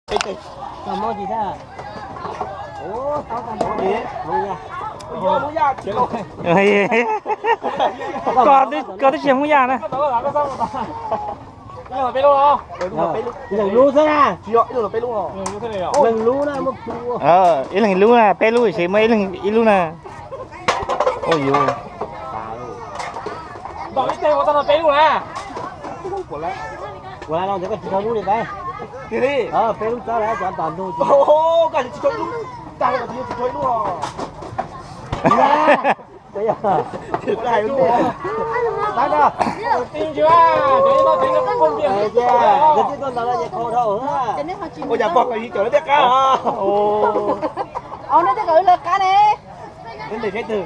Koj twb tsis yog Hmoob Yaj na. Leej lub xwb na. Leej lub na, muab plhu. Ib leeg lub na, peb lub ces muaj ib lub na. Ua yuv. Ua no ntawd koj tsis tau lub li peb. Peb lub txob lawm cov tom ntug. Ua cas pog koj yig cov lawv thiaj qab os? Nej thiaj kom wb lawv qab ne. Neb ntes sab twg?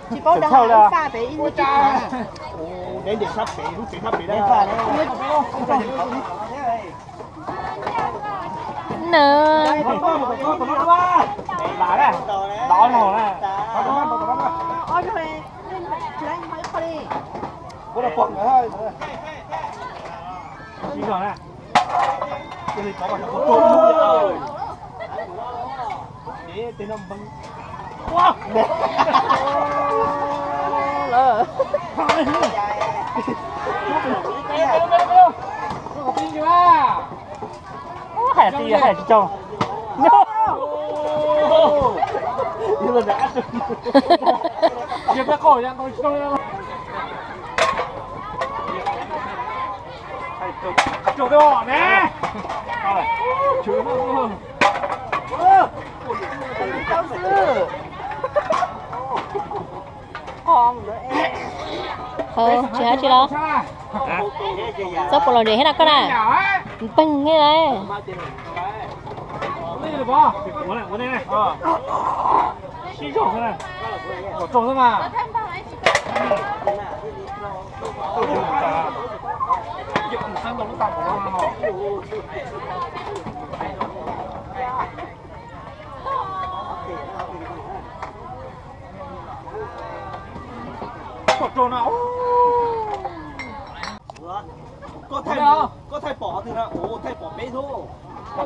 Tsis paub dag, ib faj pem ib lub tsis. Neb ntes sab pem, lub pem sab pem na. Nws. Hais tias hais tsis tau. Tsis hais tsis los. Txob puas los nres thiab no koj na. Peeg thiab. Koj thaij pom qhov twg na? Ua thaij pom peb xwb. Pom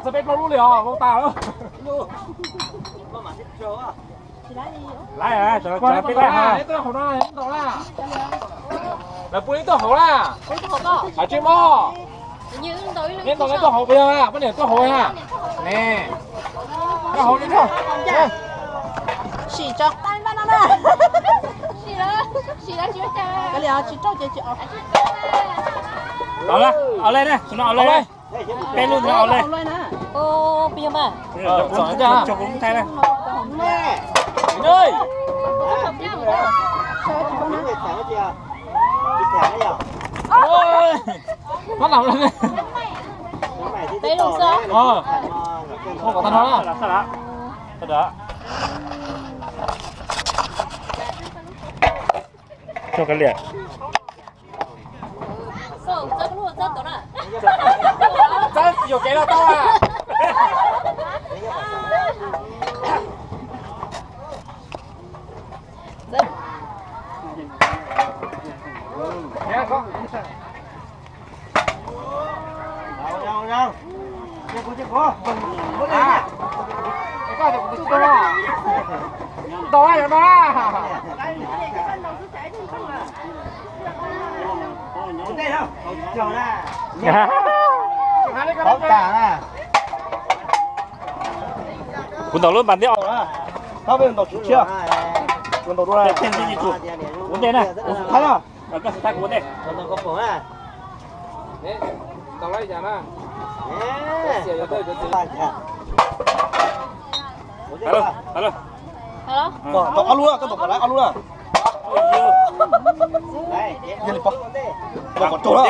txog peb plaub lub li os, vau tas lawm. Lawv peb lawv hauv no, lawv pub ib tug hauv na. Hais tsis mob. Neb ntaus neb tug hauv puas yog na, poj niam tug hauv na. Ne, tug hauv li tug. Sim tso. Kav liam tsis rau ces tsis. Au le, au le ne, sum no au le. Peb lub no au le. Peb yog mas. Tso kuv lub thaij na. Peb lub xwb. Tag no na. Tso kav liam. Txawb yuam kev los tau a. Ntaus a, yog no a. Kuv ntaus lub npas ntej. Kuv ntaus dua. Ua ntej na. Koj thaij kuv ua ntej. Tau ob lub na, koj ntaus kom lawv ob lub na. Yog li pom. Ntaus kom raug na.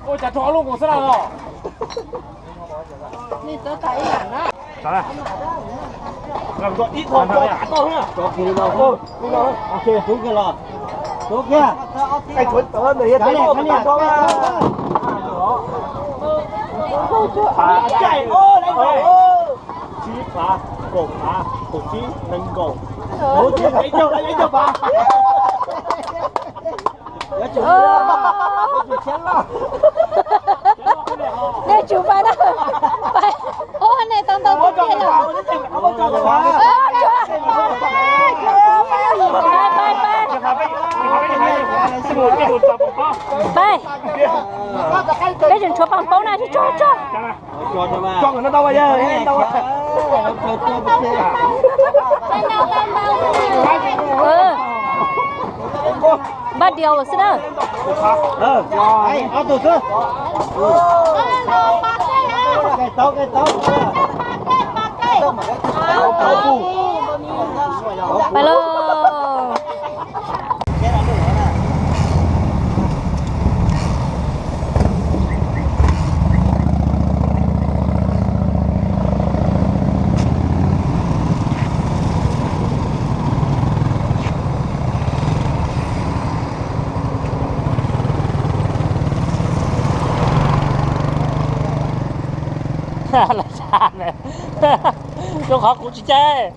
Ua cas raug ob lub nkaus xwb na. Làm cho ít thôi, cho cả to nữa. Cho kìa, ok, trúng kìa lò. Trúng kìa. Anh Tuấn tớ này hiện tại không có to. Chạy ô, đánh cầu ô. Chín phá, cột phá, cột chín, đánh cầu. Ủa, chứ phải cho, lấy cho phá. Ơ. Neb tsum pais na. Pais. Ua nej tau ntau tus li lawm. Pais, pais, pais. Peb tseem tshuav paj paub na, tso, tso. Npaj diaus xwb na. Pais lauj. Rau qhov kuv tsis caij.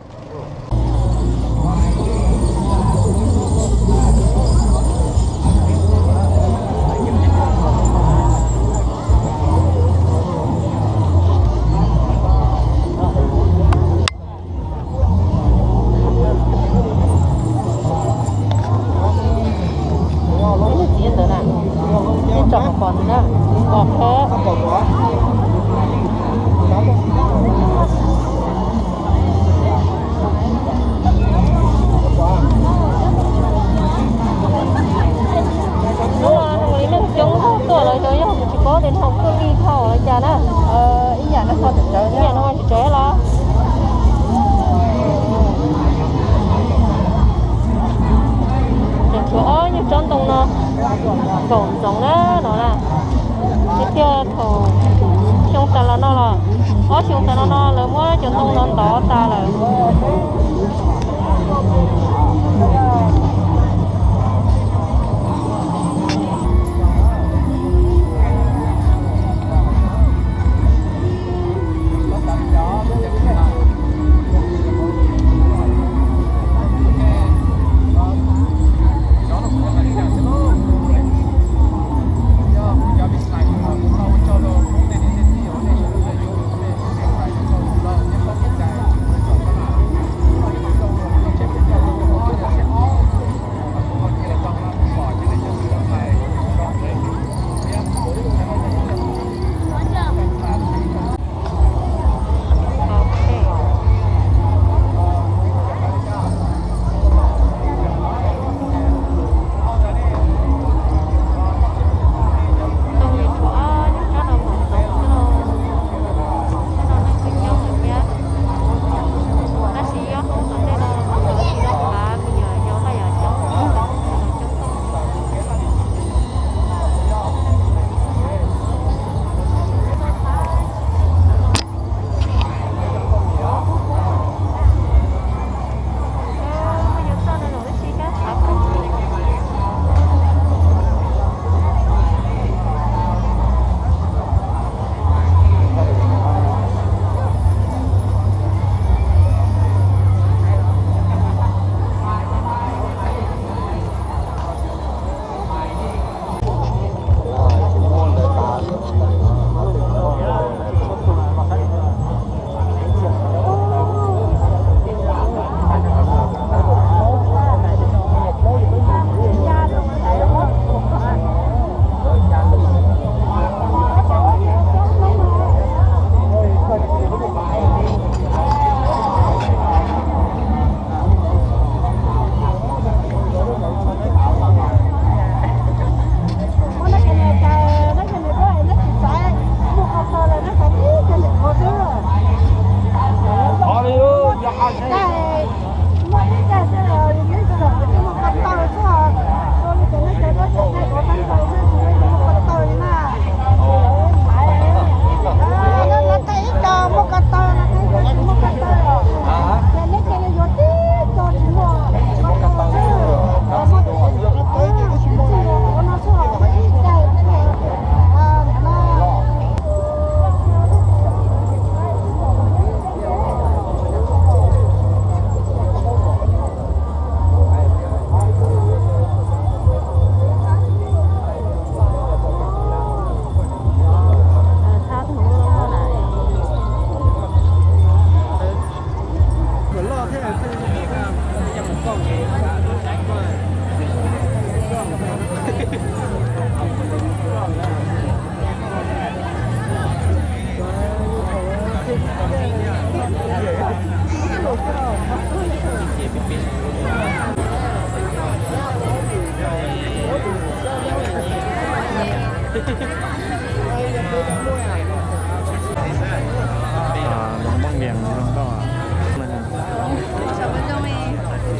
Txiv ntawd na, tsom pom ntawd na, pom qhov.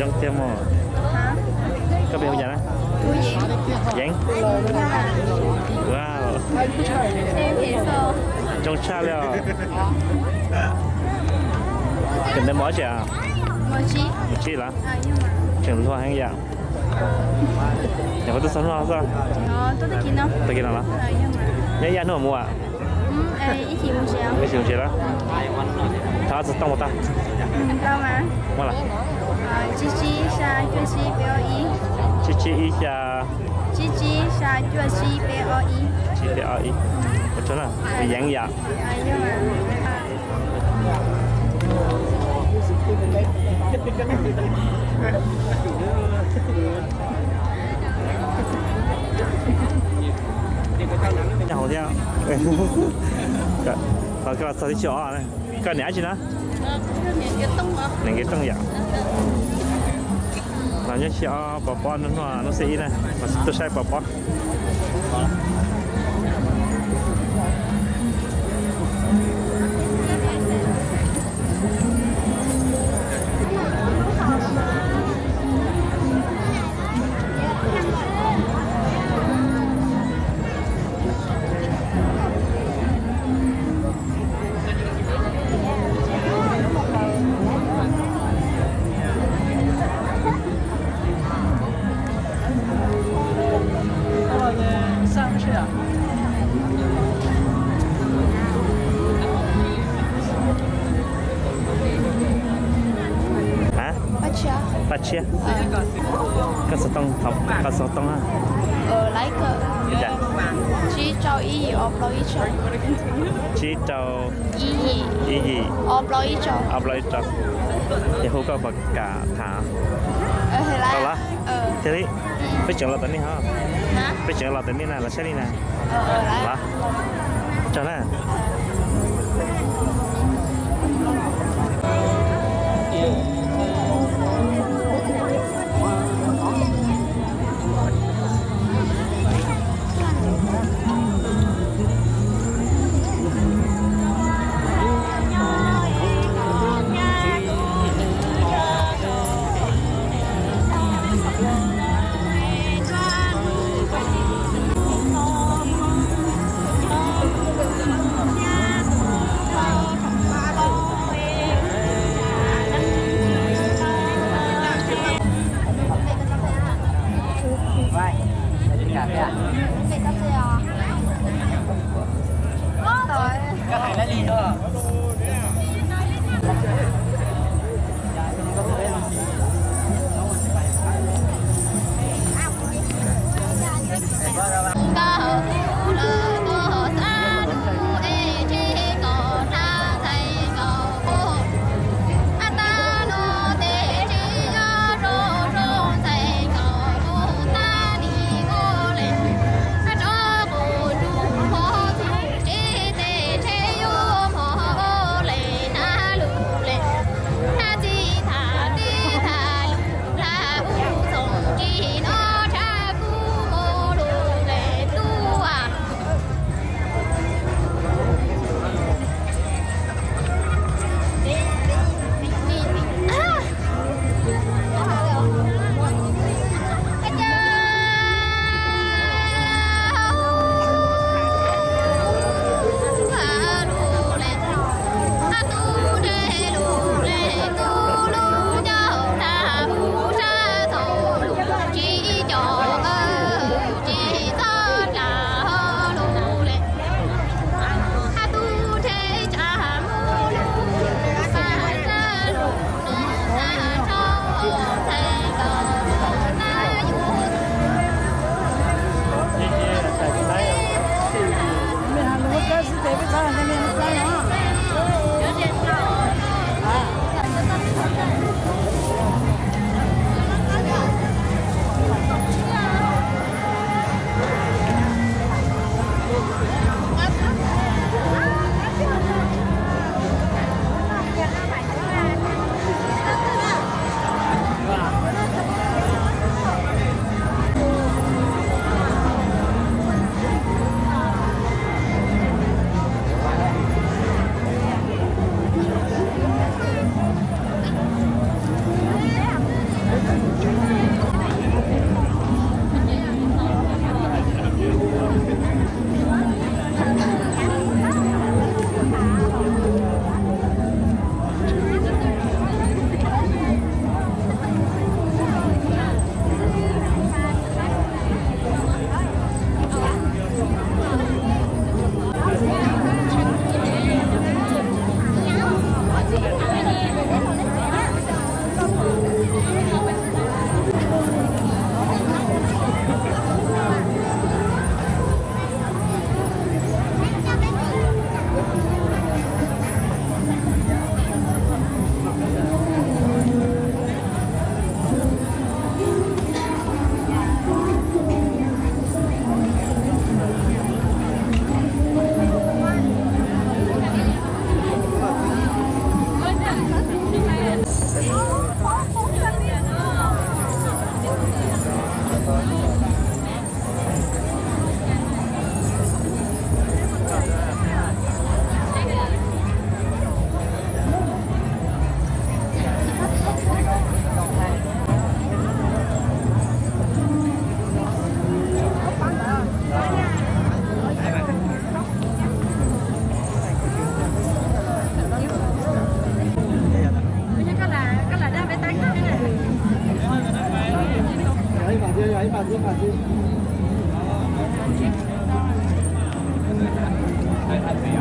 Zoo thiab mog. Koj peb hu cas na? Yeev. Wow. Zoo tshaj li os. Kawm ntawv mos tsi? Mos tsib los? Tseem hluas heev yom. Nyuam qhuav tuaj txog hnub no xwb? Tag kis no los? Nyob ib yam hnub mus as? Ib chim mus tsev los? Thov txog tooj puas tau? Muaj los? Tsib tsib xya cuaj tsib peb ob ib. Tsib tsib ib xya. Tsib tsib xya cuaj tsib peb ob ib. Tsib peb ob ib. Ua tsaug na, yeev yom. Nyaj hauv thiab. Los koj los txog tib si os. Koj niam dab tsi no? Niam Nkias Tooj yom. Los nyob si os, pov pob hnub no hnub xiab ib na, mas tuaj saib pov pob. Paj tshiab. Koj xov tooj, koj xov tooj na. Li cas? Tsib rau ib yim, ib yim, ob plaub ib rau. Yog hu koj puas kam tham? Tau los? Thiaj li. Peb tseem los tom nej hov. Peb tseem los tom nej na, los saib nej na. Los. Tsaug na.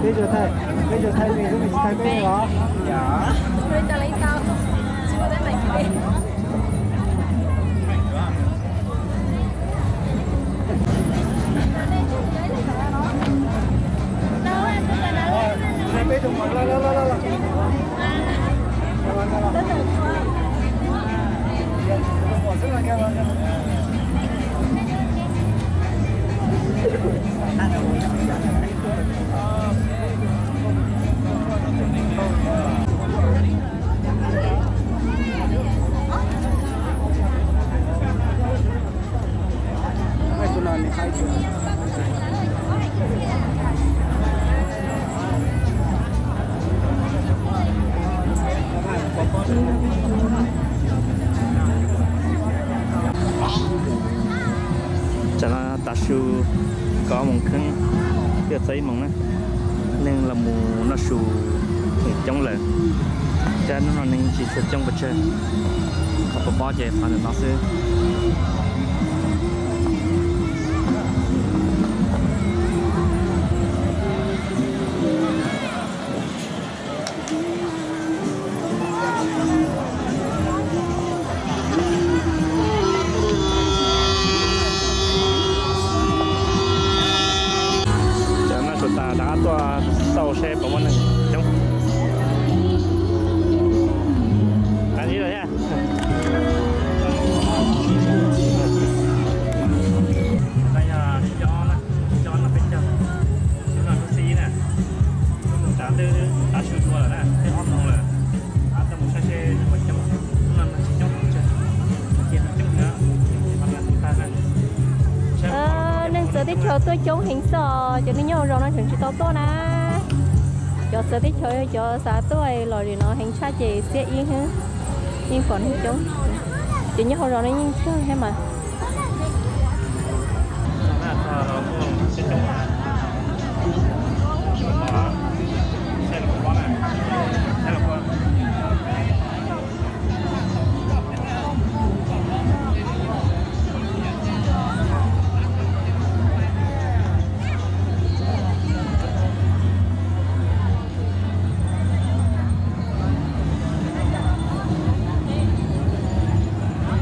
Peb cov Thaib, peb cov Thaib ne, peb tsis Thaib peb os. Tsam no tav su kaum ob moos kheeb, twb txog ib moos na, neeg los mus noj su coob lawm, thiab hnub no neeg tsis tshua coob pes tsawg, qhov pob pob ces qhov ntawm no xwb. Cov no su tas rov qab tuaj xauj seb puas muaj neeg coob. Qab ib los thiab. Yog cov no peb caug, lub no lub xib na, lub mus tsav twb tav su dua lawm na, twb ob moos lawm. Tuaj mus saib seb puas coob, lub no tsis coob pes tsawg, ces coob heev, coob ces ho tag na. Neeg txawv teb chaws tuaj coob heev xwb os, cov neeg nyob hauv zos no tseem tsis tau tuaj na. Cov txawv teb chaws cov xav tuaj los nim no heev tshaj ces xiab ib, yeej pom neeg coob. Ces nyob hauv zos no yeej tsawg thiab mas. Tsis paub no sab hluas nkauj los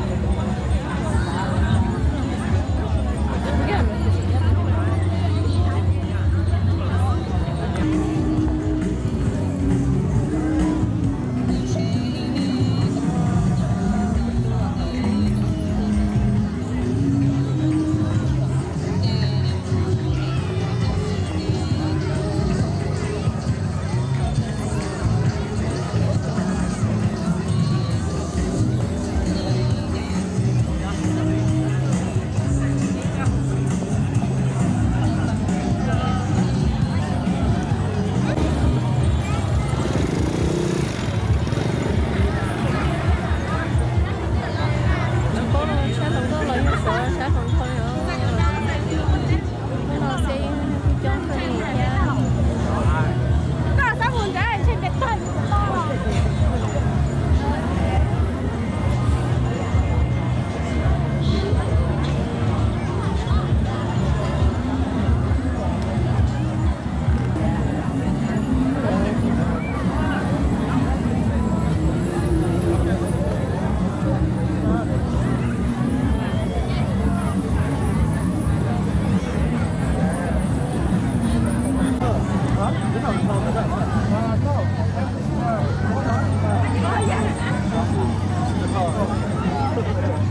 yog sab hluas nraug li os. Hnub no xyov yog neeg coob kawg li thiab.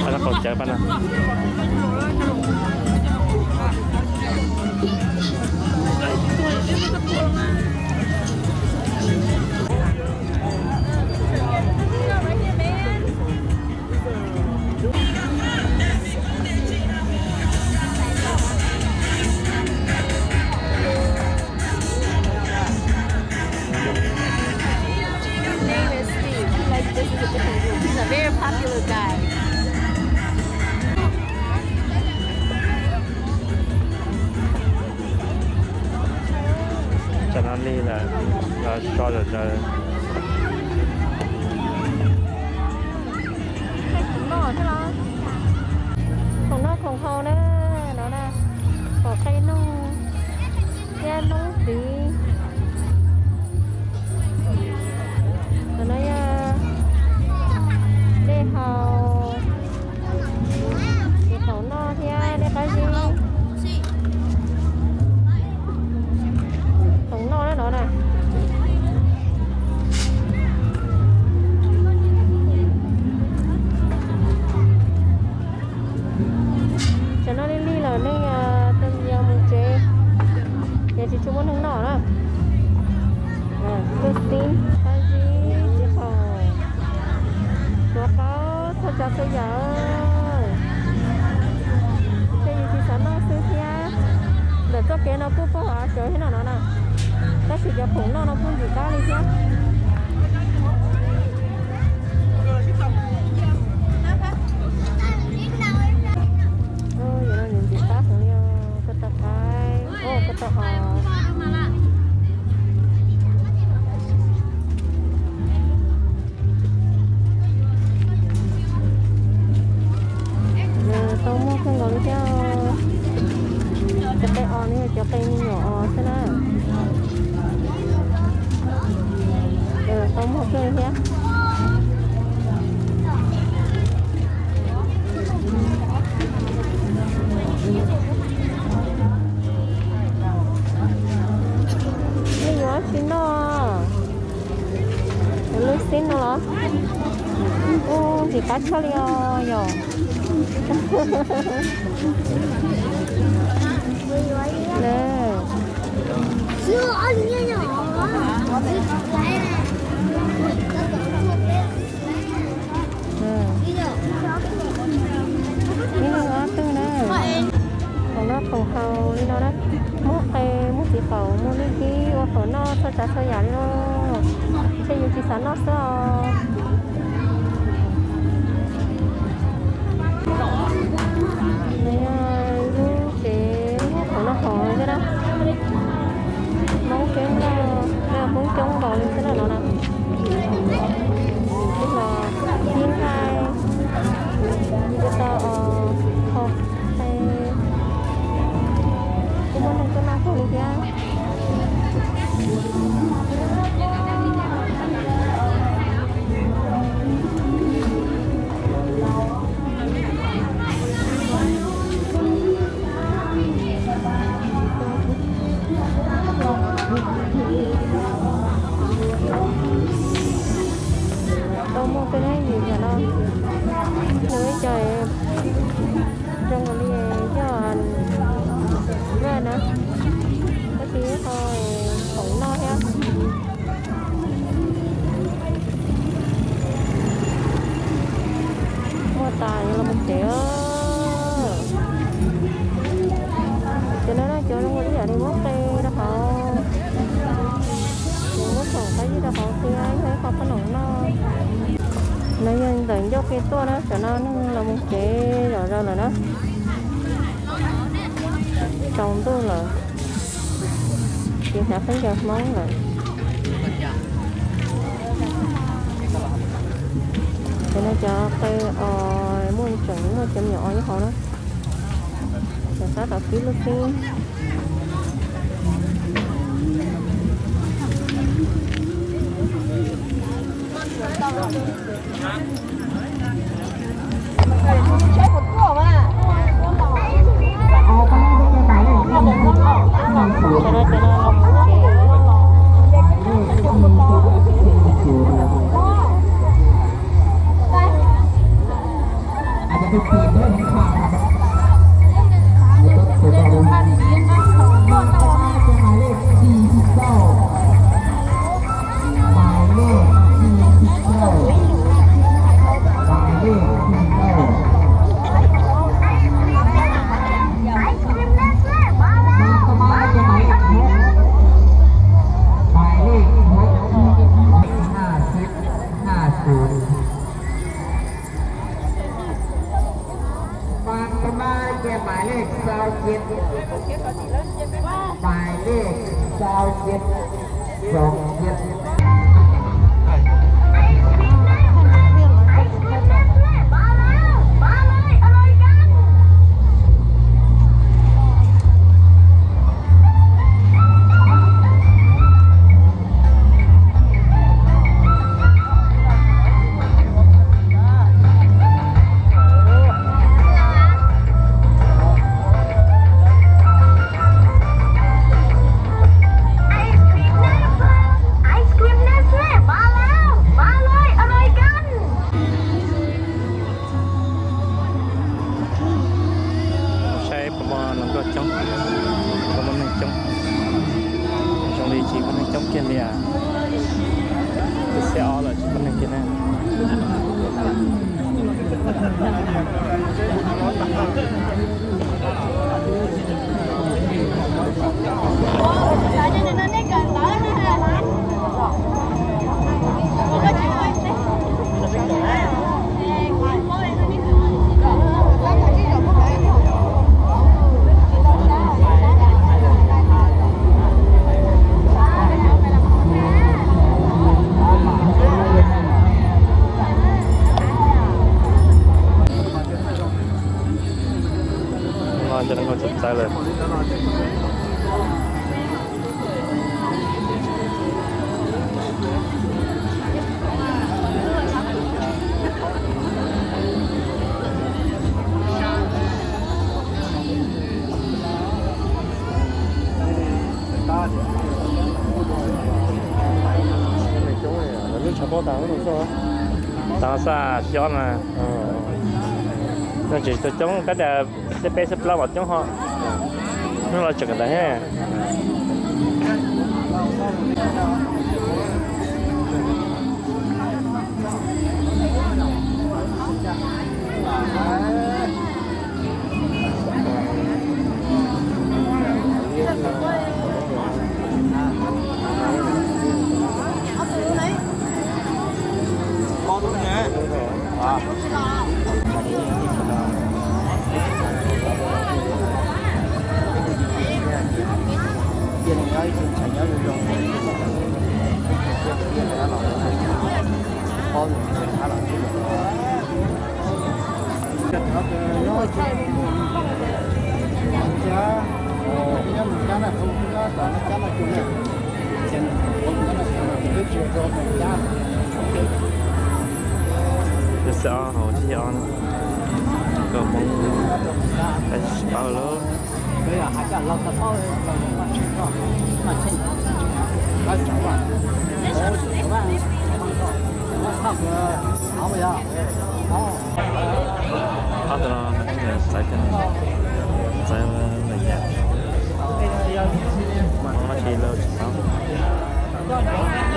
Pab no qaum cawv pab no. His name is Steve. He likes visiting different rooms. He's a very popular guy. Cov no li lawm, los so lawm ntawd. Khoom noj thiab los? Khoom noj khoom haus na, no na, khoom qe noog thiab noob txiv. Tam no yog dej haus, ces khoom noj thiab dej qab zib. Khoom noj na no na. Kev no kuj poob hauv av tsev thiab no no na, tab sis cov khoom noj no kuj ntxim qab li thiab. Ntxim qab heev li, koj tau qaib, koj tau os. Tau muaj kawg nkaus li thiab. Cov qe os no yog cov qe me nyuam os xwb na. Tau muaj kawg thiab. Nej yuav dab tsi noj? Lub xib no los? Ub, ntxim qab tshaj li os yom. Ib leeg ob tug na. Khoom noj khoom haus li no na, muaj qe, muaj txiv qaub, muaj lij kib ua khoom noj txhua tsav txhua yam li no. Tej yus tsis xav noj xwb os. Nws yog ib lub tsev muag khoom noj haus xwb na. Hmoob coob noj, Hmoob coob npaum li xwb na no na. Ib los ib nqaij, ib tau os, hau qe, kuj muaj neeg tuaj noj kawg li thiab. Tau muaj tej neeg yim yam no, nws ib co zoo nkaus li yog vaj na, tab sis ho khoom noj thiab. Muaj tas yuav los mus tsev. Cov no na cov zoo ua ib yam li muab qe rau hauv, muab khoom qab zib rau hauv thiab yog ib qho paj noom noj. No yog ntawm ncauj ke tuaj na, cov no neeg los mus tsev zom zaws lawm na. Tsaus ntuj lawm, tsis hnyav khaub ncaws Hmoob lawm. Ces no cov qe os muaj tseem muaj cov me nyuam os nyob hauv na. Ces tab tom kib lub xib. Hmais lej yim siv rau, hmais lej yim siv rau. Hmais lej yim siv rau, hmais lej yim siv rau, hmais lej yim siv rau, hmais lej yim siv rau. Mas tau mas ces hmais lej xaus ciaj, hmais lej xaus ciaj, xaus ciaj. Saib puas muaj hluas nkauj coob, puas muaj neeg coob. Zoo li tsis muaj neeg coob kiag li as. Xiab ob lawm tsis muaj neeg kiag na. Txawv lawm. Lub tshav pob tas lub no xwb. Tas xwb xyob na. No tseem tau coob tab sis tej peb xab plaub mas coob ho. Hnub no tseem ntawd thiab. Xav ob hauv tsis yog ob no, koj Hmoob tsis paub lawm. Ob tug no nws xaiv, xaiv lawm yam, hmoob dab tsi lawv tsis paub. Xab mas no koj yawg txawv tag no koj yawg maj maij los xwb, no koj yawg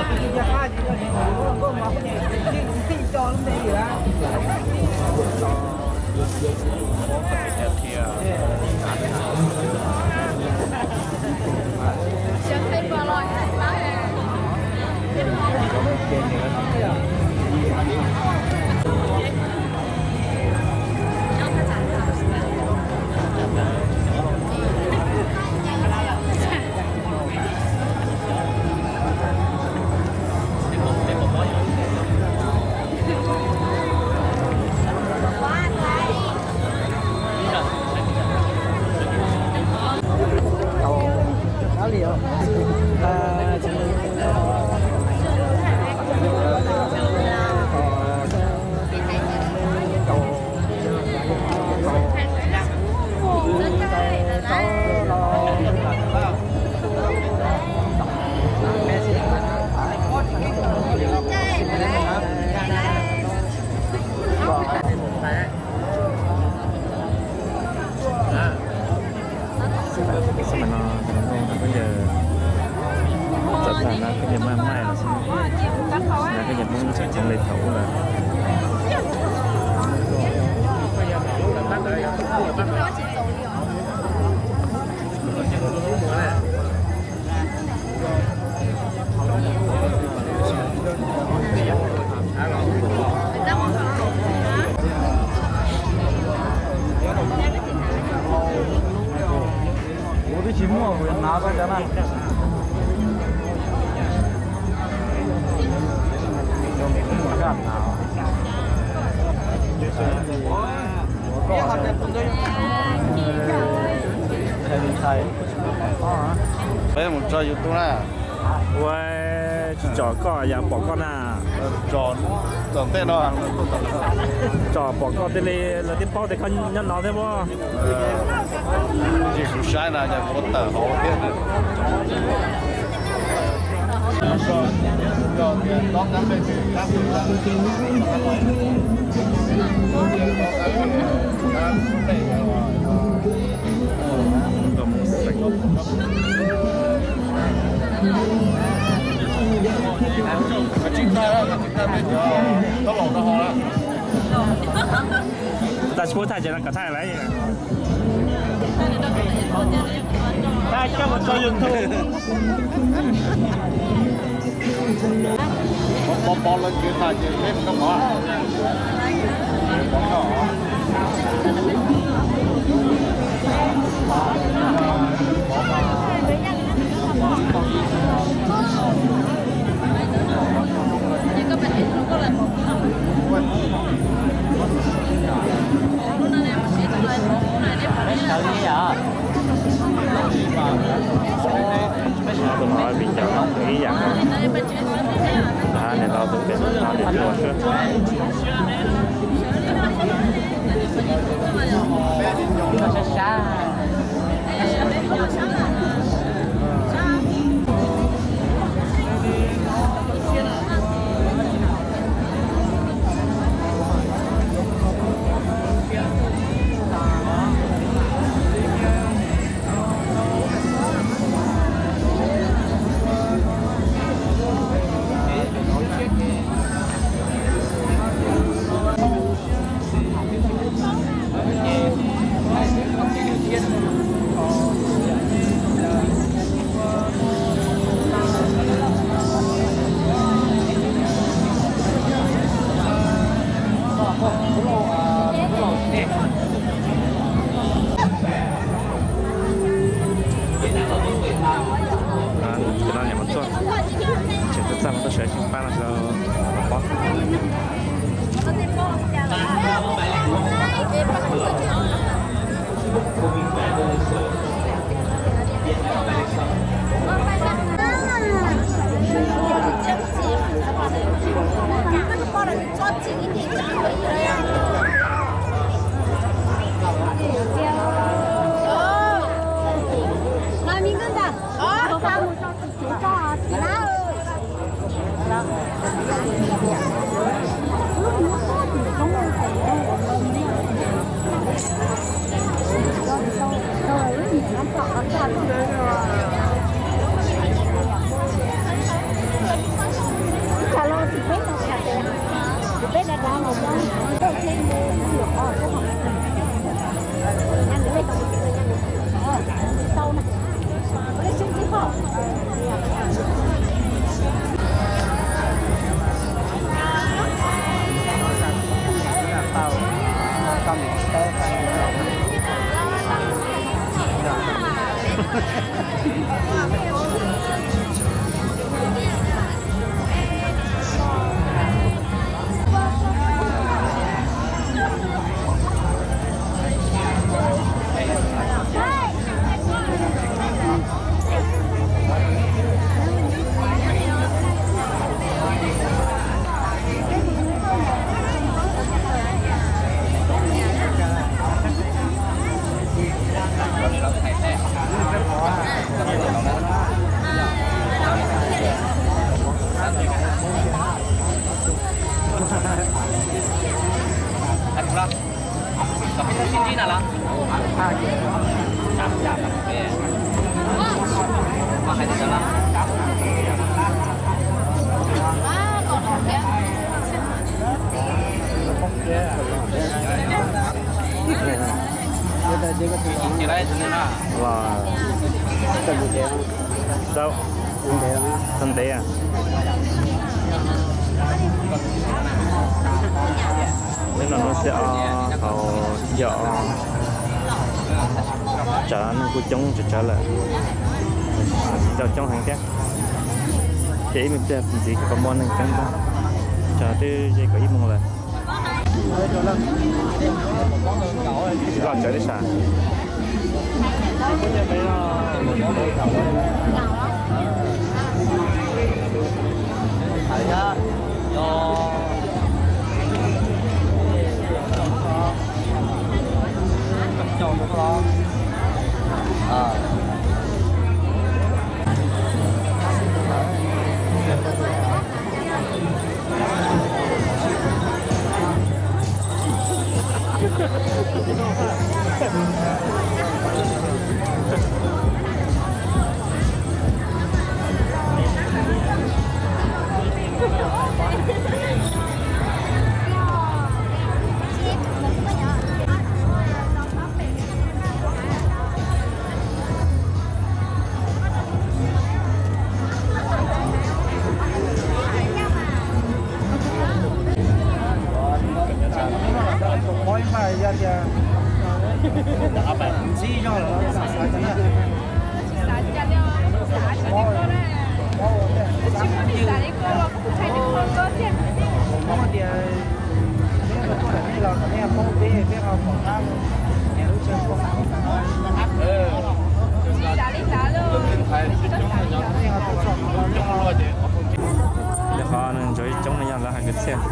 Hmoob tseem txheeb li thaum ub lawm. Kuv twb tsis muaj, kuv yuav hnav koj cov na. Peb mus tso YouTube na. Ua tsis tsom koj yog pom koj na. Tsom ntej no. Tsom pom koj thiaj li lawv thiaj paub tias koj nyob no thiab puas? Tsis kuv saib no yog kuv tawm hauv thiab. Tab sis puab thaij ces no kom thaij lawm. Thaij coj mus tso YouTube. Pov pov lawv kev thaij ces peb mus noj mov. Sawv li yom. Los tau ntev. Hnub no hnub xiab ob hauv yog tsam neeg kuj coob tsawv tsawv lawm, tsis tau coob heev thiab. Ces ib me pliag ntxiv kuj muaj neeg coob ntag, tsam twb ze kaum ib moos lawm. Loj tsawv li sav. Yog qhov neeg ntsuag coob no yog lawv hais kwv txhiaj.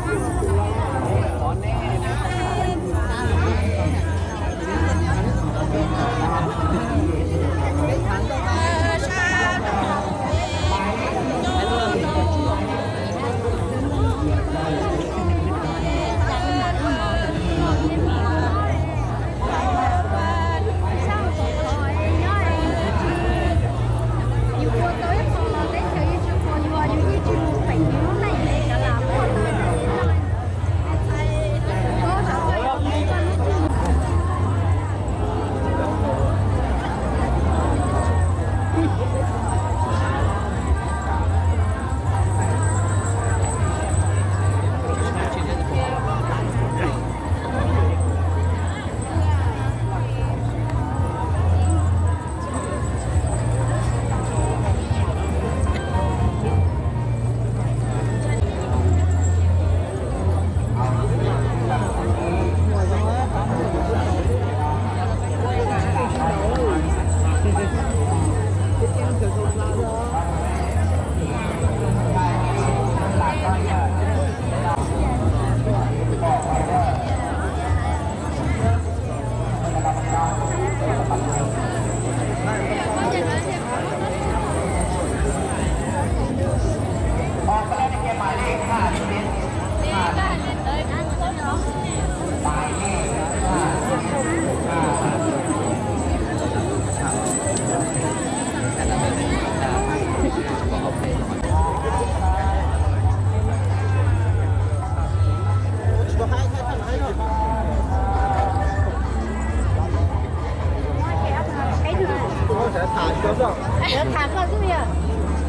Tham koj xwb yog,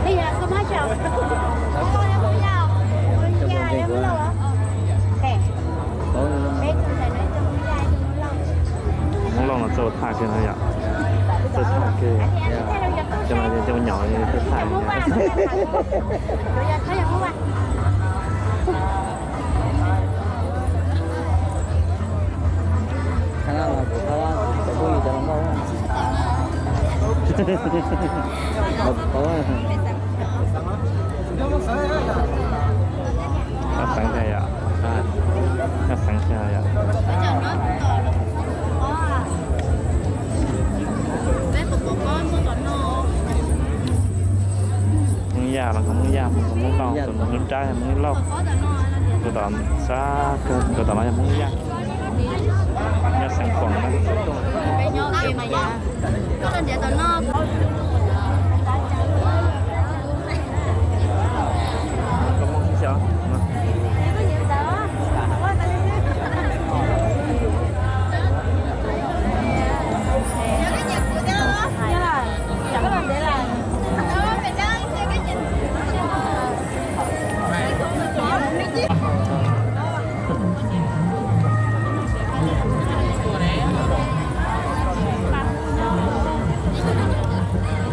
ej yog koj muab tso. Ej, Hmoob Lauj no txawj ua thaj kawg no yom. Txawj thaj kawg. Cov no cov nyom txawj thaj. Noj xeev thiab yom, noj xeev thiab yom. Hmoob Yaj los Hmoob Yaj, Hmoob Lauj, tus ntawm lub nrab yog Hmoob Lauj, tus tom sab kawg tus tom no yog Hmoob Yaj. Nyob xeev Khuam na.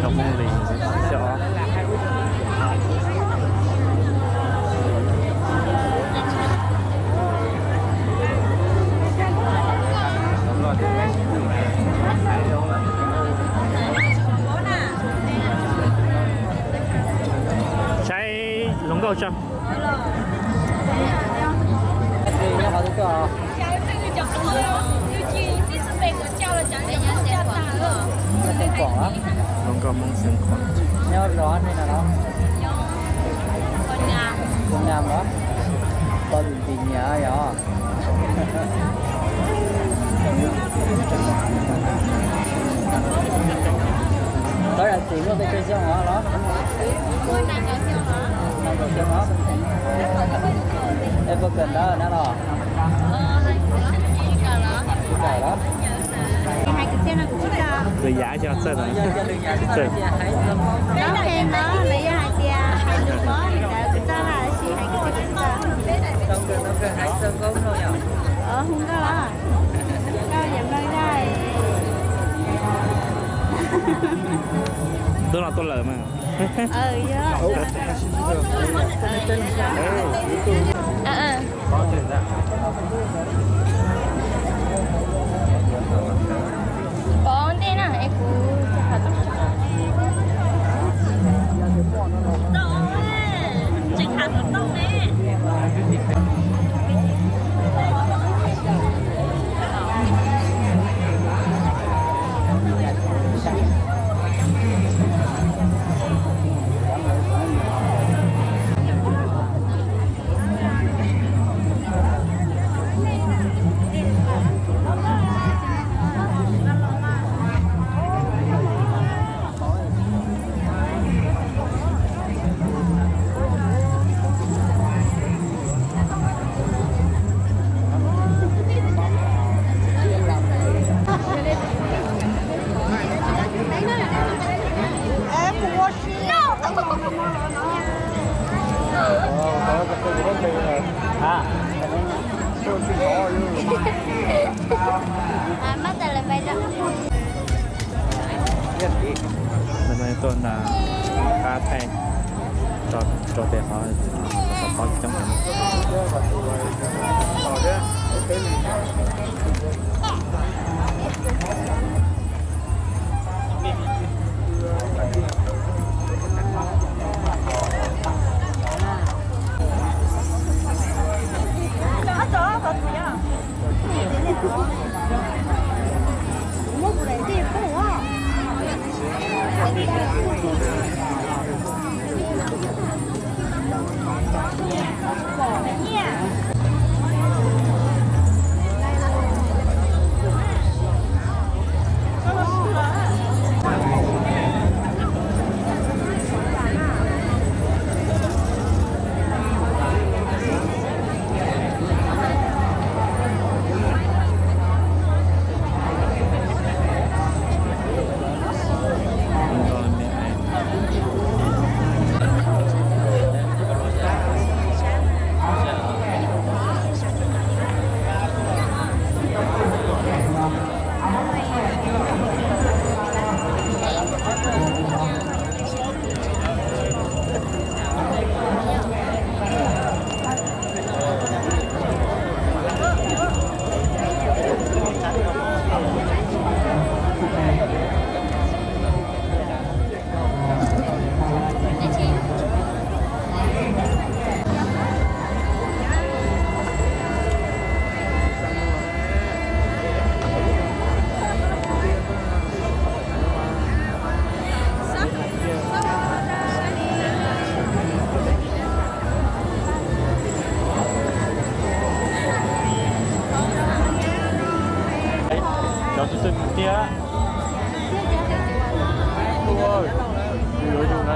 Cov Hmoob Lis xyov. Saib hluas nkauj tso. Nyob Xeev Khuam los? Hluas nkauj Hmoob Xeev Khuam. Nyob zos twg no los? Xeev Khuam los? Koj tus tsis nyiam yog? Tov yam txiv muaj pes tsawg xyoo os los? Nees nkaum xyoo os. Es puas kawm ntawv na los? Kawm los? Lwm yam xyov txawj los? Txawj. Tau qhia no los yog hais tias hais lus los li ntawd kuv txawj, tab sis hais kwv txhiaj kuv tsis txawj. Hu nkauj los? Nkauj yam npawg zaj. Tuaj los tuaj lawm mas. Yog. Pov ntej na es kuv tseem tham tau ne. Tuaj nram qab thaij rau pem qhov, qhov coob.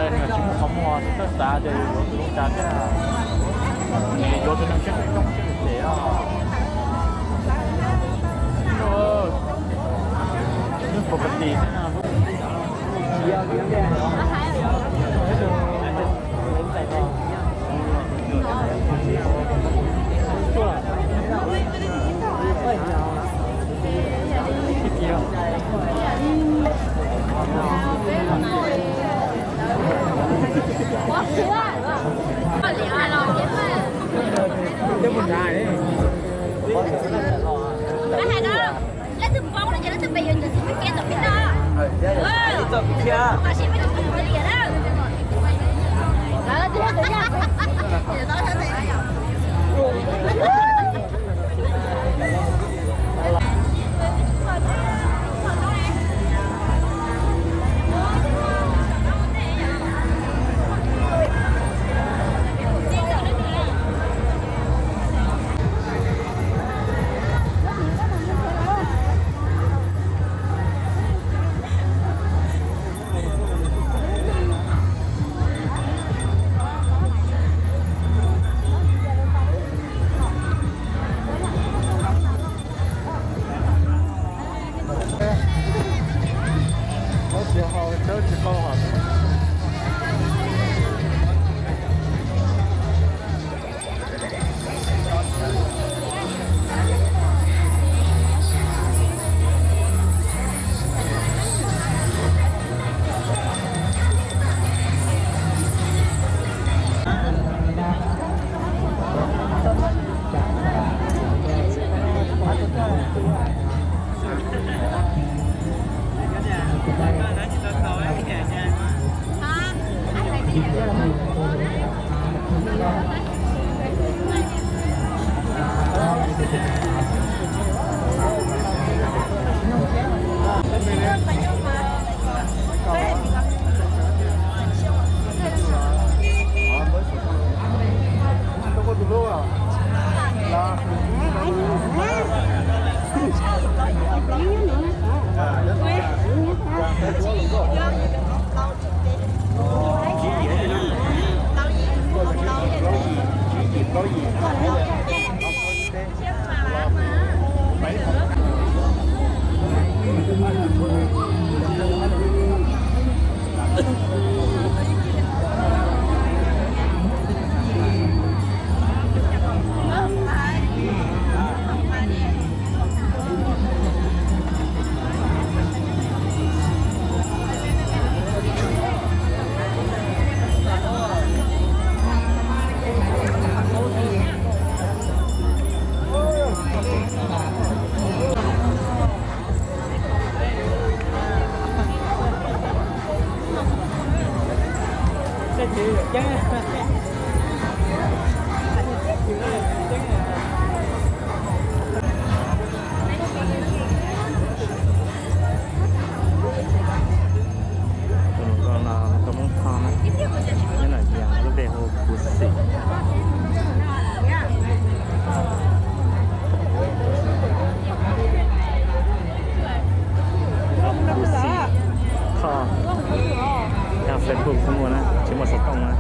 Tsis muaj qhov muag tsis txawj xav tias yuav tus zoo cas thiab. Yuav tus neeg siab zoo siab phem os. Pov ka ti. Leej twg paub no ces leej twg pem yuav tus twg pem kiag tom peb no. Tam sim peb tsis pom qhov li na. Tus hluas nkauj no koj muab tho na, nyob Nam Yas lub npe hu Kuv Xim. Kuv Xim tho, nyob Facebook kuj muaj na, tsis muaj xov tooj na.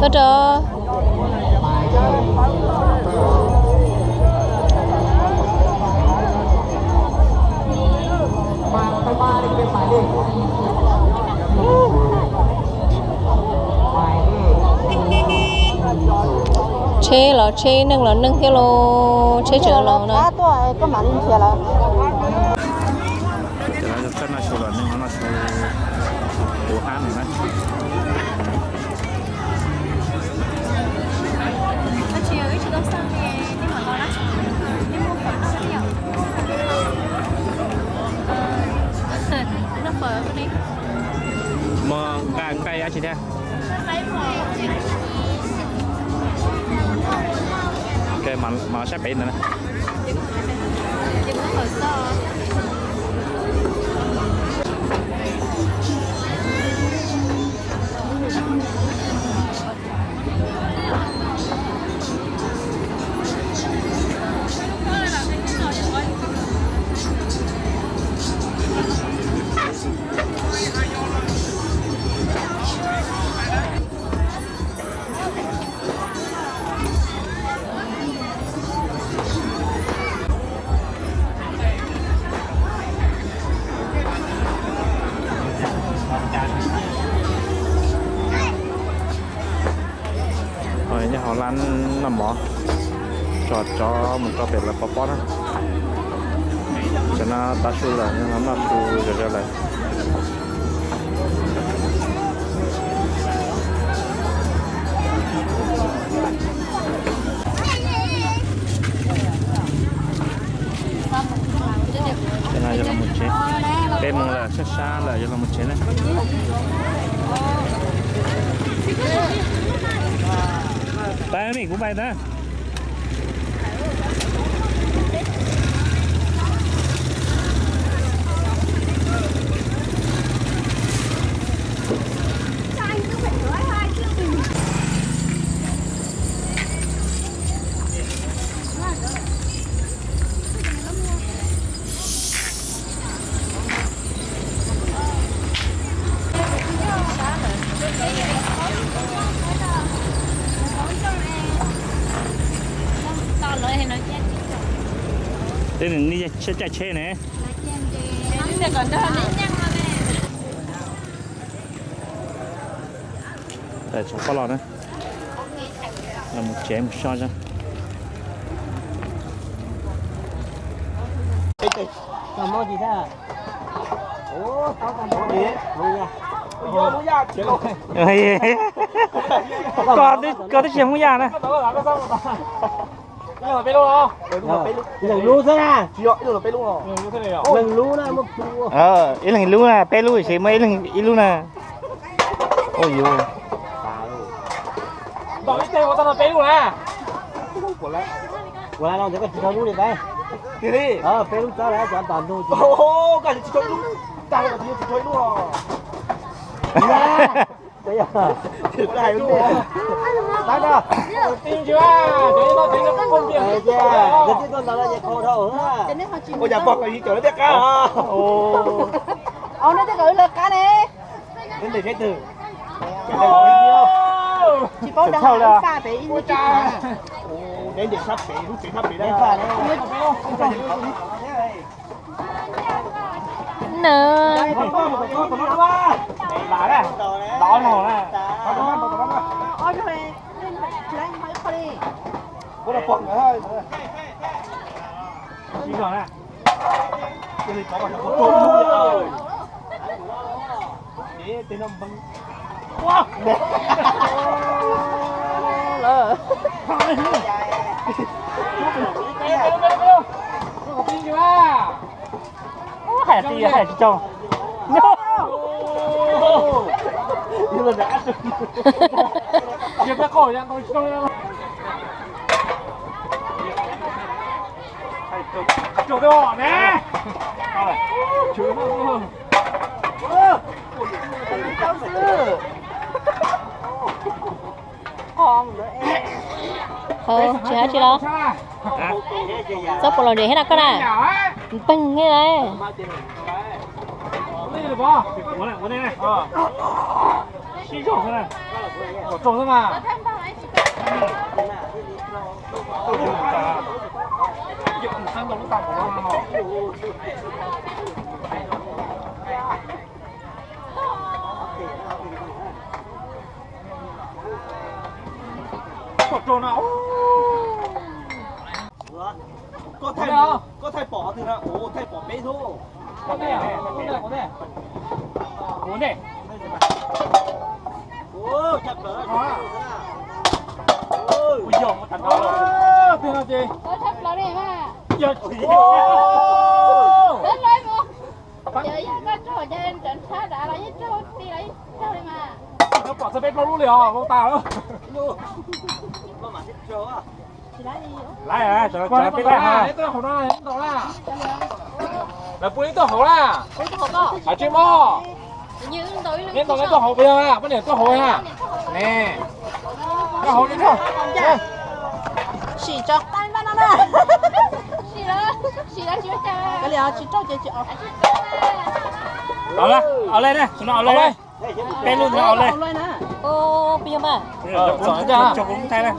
Tuaj rau. Tsheb los tsheb, neeg los neeg thiab lauj, tsheb tseem los na. Ces lawv txawj noj su los neeg noj su puv hab no na. Muaj nqaij, nqaij dab tsi thiab? Mam los saib pem ntawd na. Nyob hauv lab noj mov, tso tsov mus rau pem lawv pov pob na. Tam no tav su lawm, noj su zom zaws lawm. Tam no yuav los mus tsev, peb moos lawm, sab sab lawm yuav los mus tsev na. Pab mim kuv pais ntag. Tej nws nej caij tsheb ne. Tawm tsov pob los na, los mus tsev mus so tso. Koj twb tsis Hmoob Yaj na. Ib leeg lub xwb na. Leeg lub na, ib leeg lub na, peb lub ces muaj ib leeg ib lub na. Ua yuv. Ua no ces koj tsis tau lub li peb. Peb lub txob lawm, cov tom ntug. Ua cas pog koj yig cov lawv tej qab os. Nej tej qab ne. Tsis paub deev faj pem ib lub tsis na. Deev sab pem lub tsev sab pem na. Nws. Hais tias hais tsis tau. Tsis hais tsis los. Txob puas los nres thiab na koj na. Peeg thiab lauj. Koj rau no. Koj thaij, koj thaij pom qhov twg na? Kuv thaij pom peb xwb. Kuv ntej, kuv ntej. Kuv ntej. Ua yog ua tag nrho. Twg no ces. Yog. Koj raug ntshav dav los yeej raug ti los yeej raug li mas. Koj pom txog peb plaub lub li os, vau tas lawm. Laiv, peb laiv ha. Lawv pub ib tug hauv na. Hais tsis mob. Neb ntaus neb tuaj hauv puas yog na, poj niam tuaj hauv na. Ne, tuaj hauv li tuaj. Sim tso. Sim lawm, sim lawm tsis ua cas. Kav liam tsis raug ces tsis. Au le, au le ne, sawv no au le. Peb lub no au le. Puas yog mas? Txom txom kuv thaij na.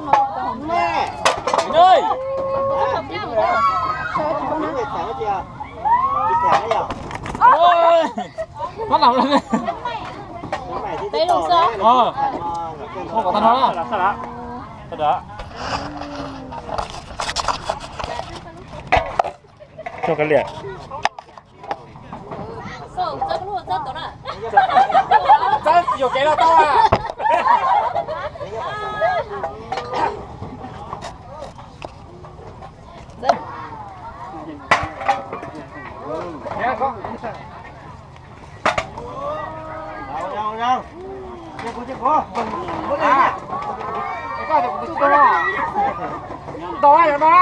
Peb lub xwb. Ua kom tag nrho na. Tso kav liam. Txawb yuam kev los tau a. Tau a, yog no a.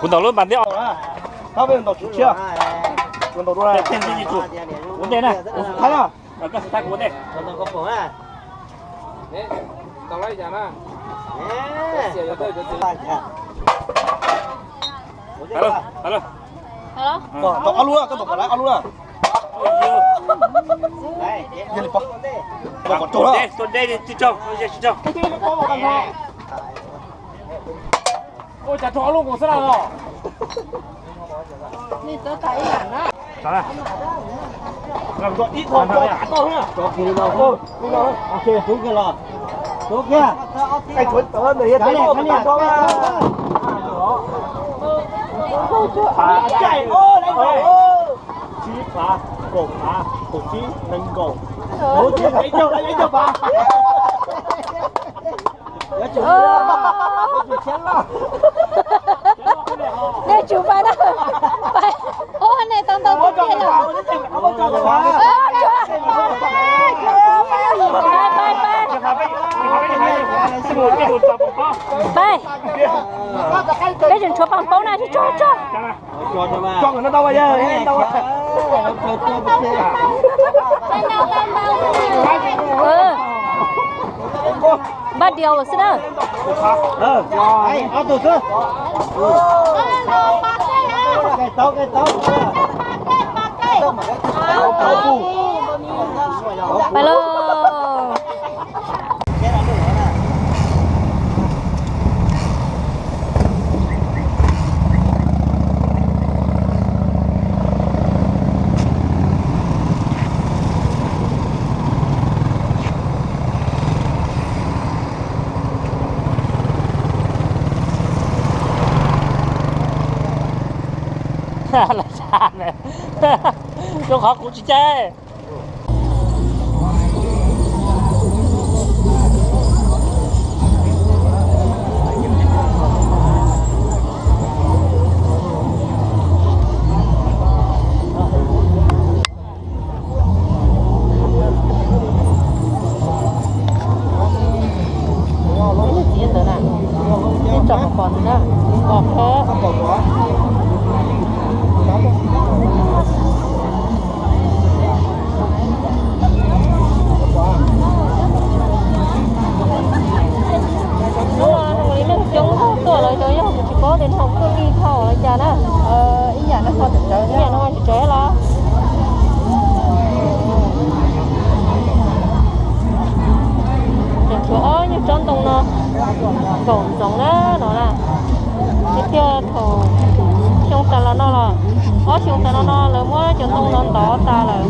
Kuv ntaus lub npas ntej. Kuv ntaus dua. Kuv ntej na. Kuv thaij na. Koj thaij kuv ntej. Tau ob lub na, koj ntaus kom laiv ob lub na. Yog li pab. Ntaus kom raug na. Ua cas raug ob lub nkaus xwb na. Tsib phav, kaum phav, kaum tsib, nees nkaum. Ib caug, ib caug phav. Nej tsum pais na, pais, ua nej tau ntau tus tiag na. Pais, pais, pais. Peb tseem tshuav paj paub na, tso, tso. Npaj diaus lawm xwb na. Pais lauj. Rau qhov kuv tsis caij. Txiv ntawd na, tsom pom ntawd na, pom qhov. Hnub no zoo li neeg coob tuaj lawm, yog kuv tsis paub tias no kuj lig dhau los cas na. Ib yam no tsis tsawg los. Tseem tshuav ob nyuag tsob ntoo no kaum ntxoov na no na. Tiag tiag thaum xyoo tas los no los Ob xyoo tas no no lawv muab cov ntoo no ntov tas lawm.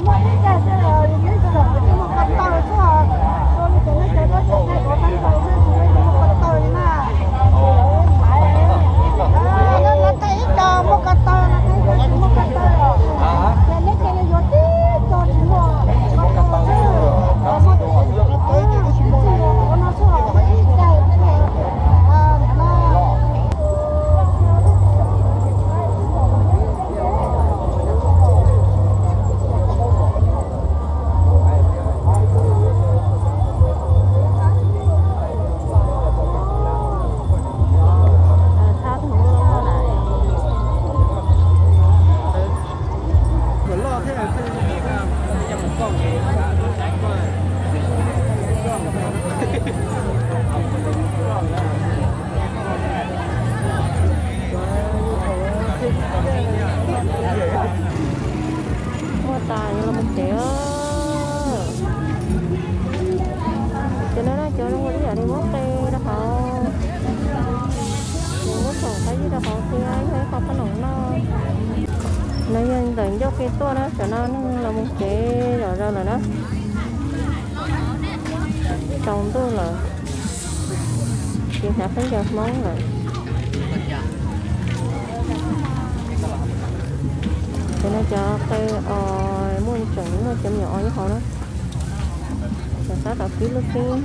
Muaj tas yuav los mus tsev. Cov no cov zoo ua ib yam li muab qe rau hauv, muab tsom qab zib rau hauv thiab yog ib qho qhob noom noj. No yog ntawm ncauj ke tuaj na, cov no neeg los mus tsev zom zaws lawm na. Tsaus ntuj lawm, tsis hnav khaub ncaws Hmoob lawm. Cov no cov qe os, muaj tseem muaj cov me nyuam os nyob hauv na. Cov sab tom kib lub xib.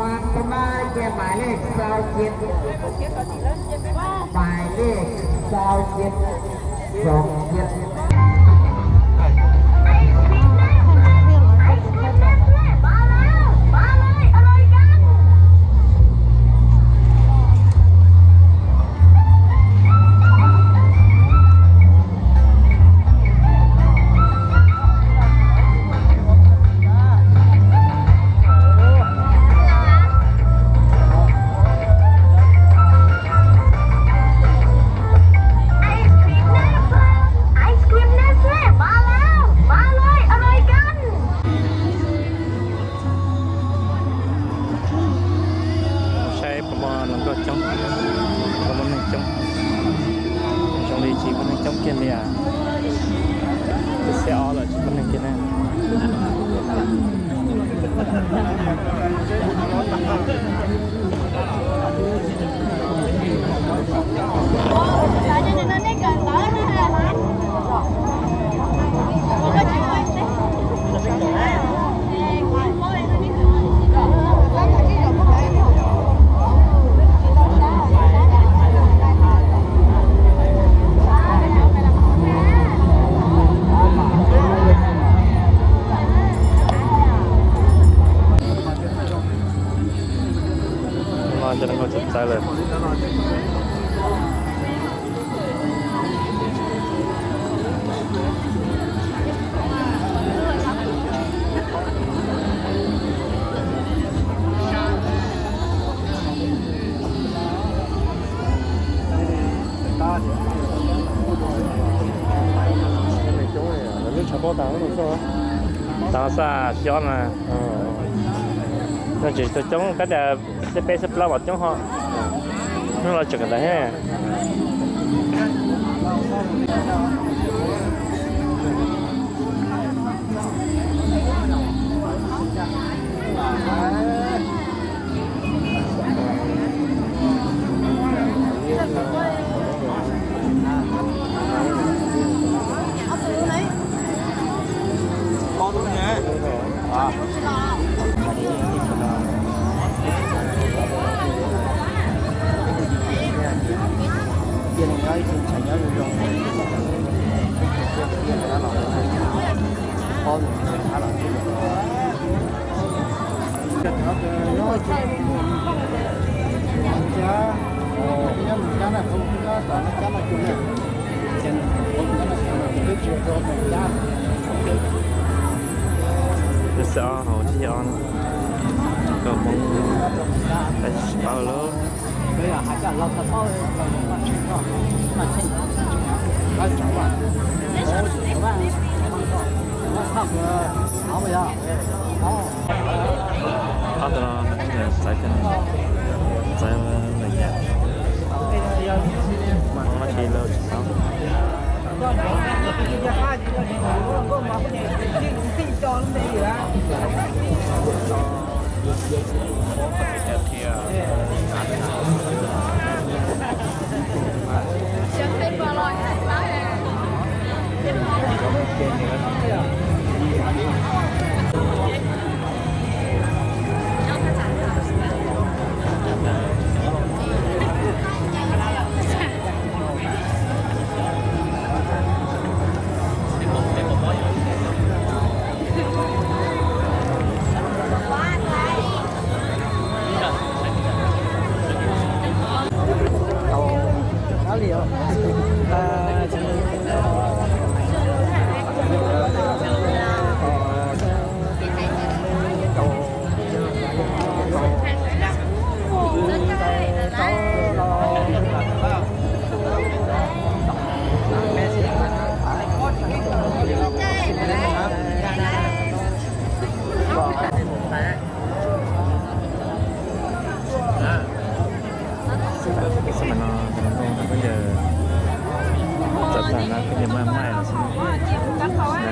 Mas tus no ces hmais lej xau ciet, hmais lej xau ciet, xau ciet. Kiag li, xiab ob lawm tsis muaj neeg kiag ne. No ces nkauj txawv txawv lawm. Lub tshav pob tas xwb, tas xwb xyov na. No tseem tau coob, kab tias xib peb xib plaub los coob ho. Hnub no tseem ntawd thiab. Xib ob hauv tsib ob, kaus hmoob, tau lub. Ob tug no txawv, txawv lawm yam, hmoob dab tsi los tsis paub. Xab mas no cov hluas nkauj no koj yawg txawv tag na, koj yawg maj maim los xwb,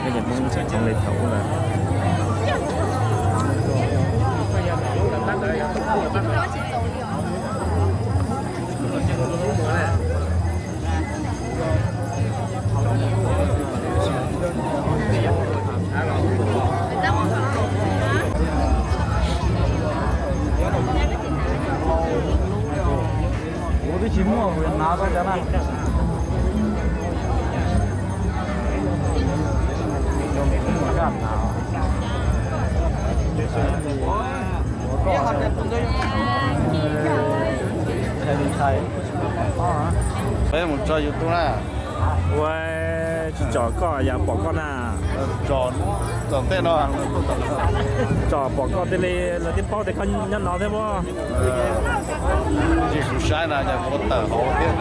koj yawg poob txog txoov li thaum ub lawm. Kuv twb tsis muaj, kuv hnav tau cov na. Peb mus tso YouTube na. Ua tsis tsom koj yog pom koj na. Tsom tej no. Tsom pom koj thiaj li lawv thiaj paub tias koj nyob no thiab muab. Tsis saib na, kuv tawm hauv thiab.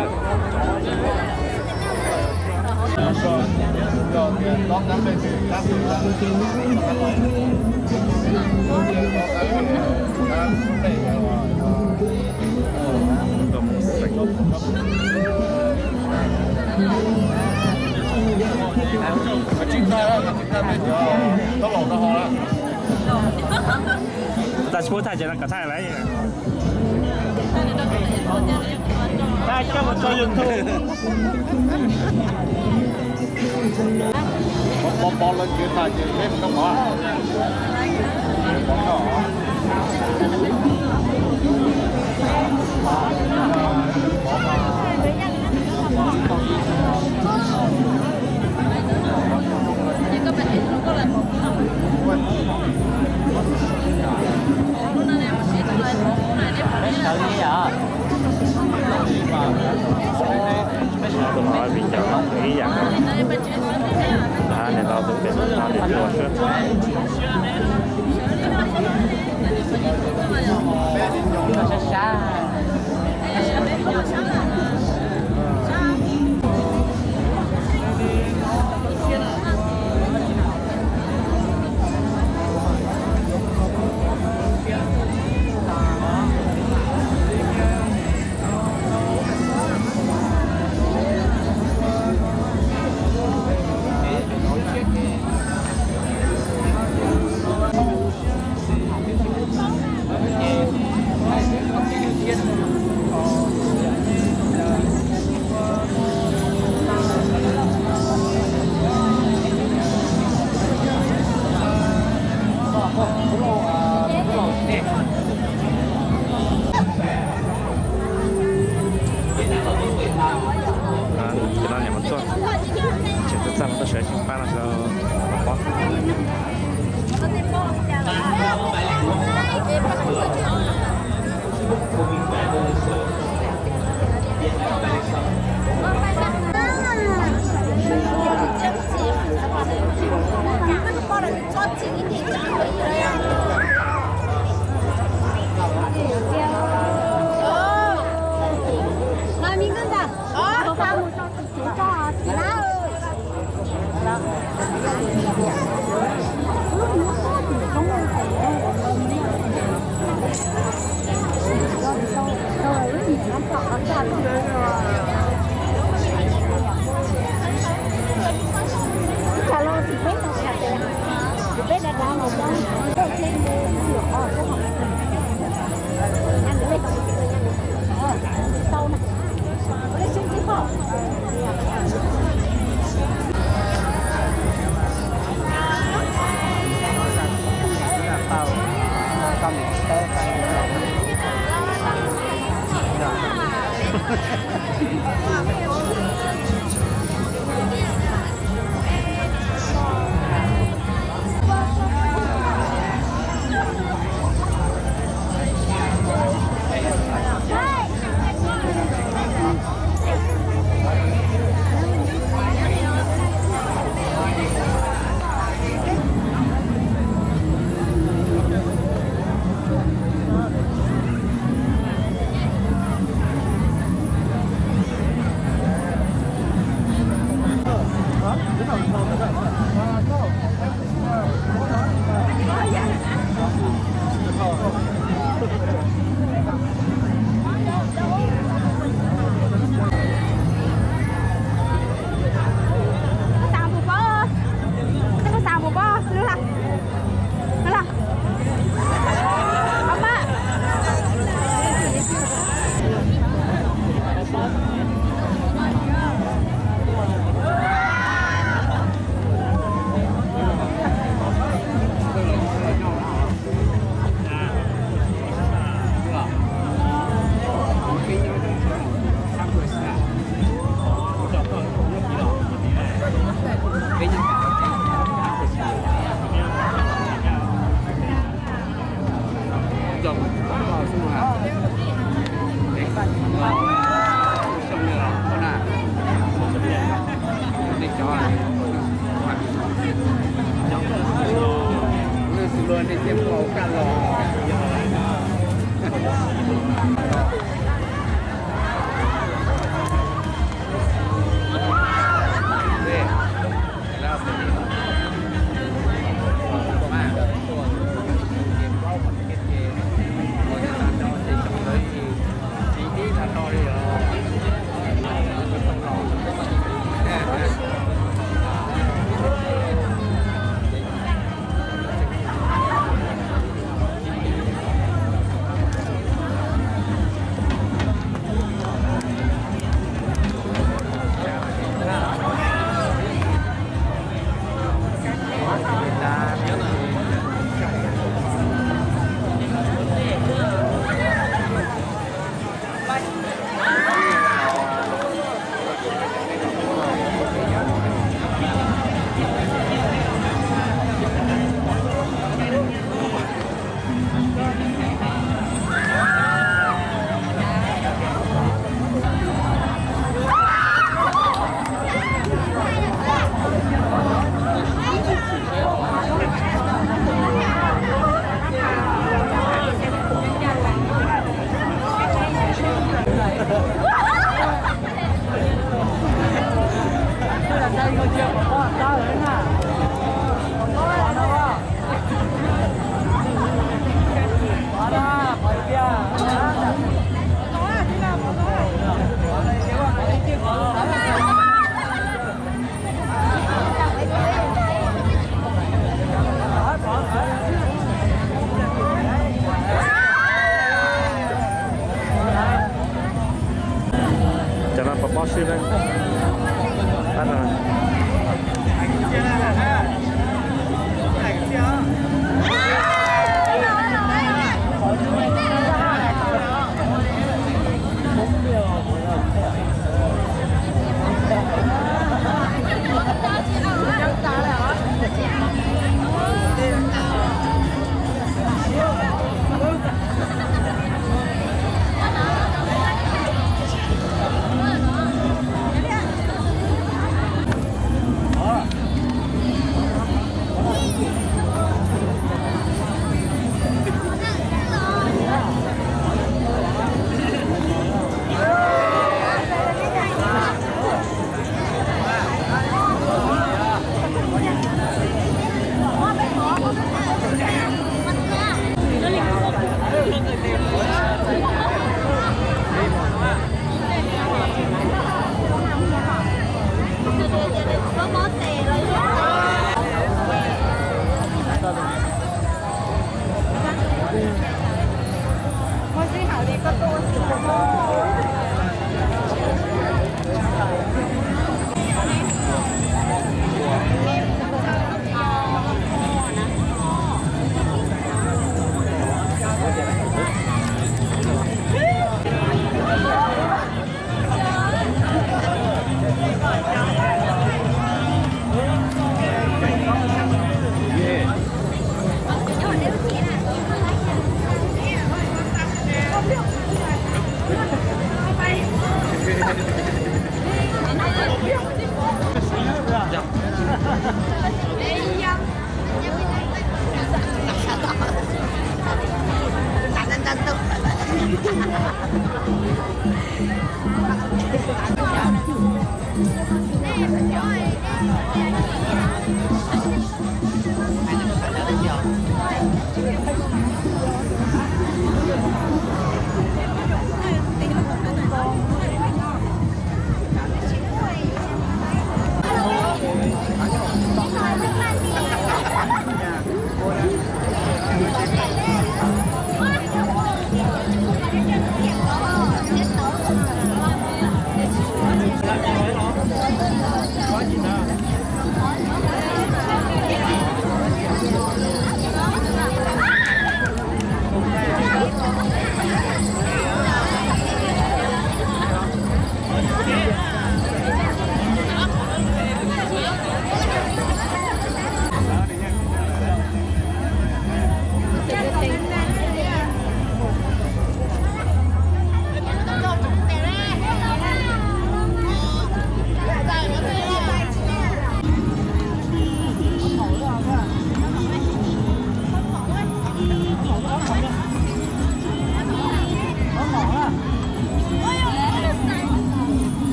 Tsis pub thaij ces no kom thaij lawm. Thaij coj mus tso YouTube. Pov pov lawv tsis thaij ces peb mus noj mov. Tus no vim ncaus ib yam, niam no tus pem no niam tua xwb. Ces no niam mus tuaj, tseem txaj txaj no tuaj sawv tseem pab no sawv los pob. Cov no puas mob swb ne? Pab no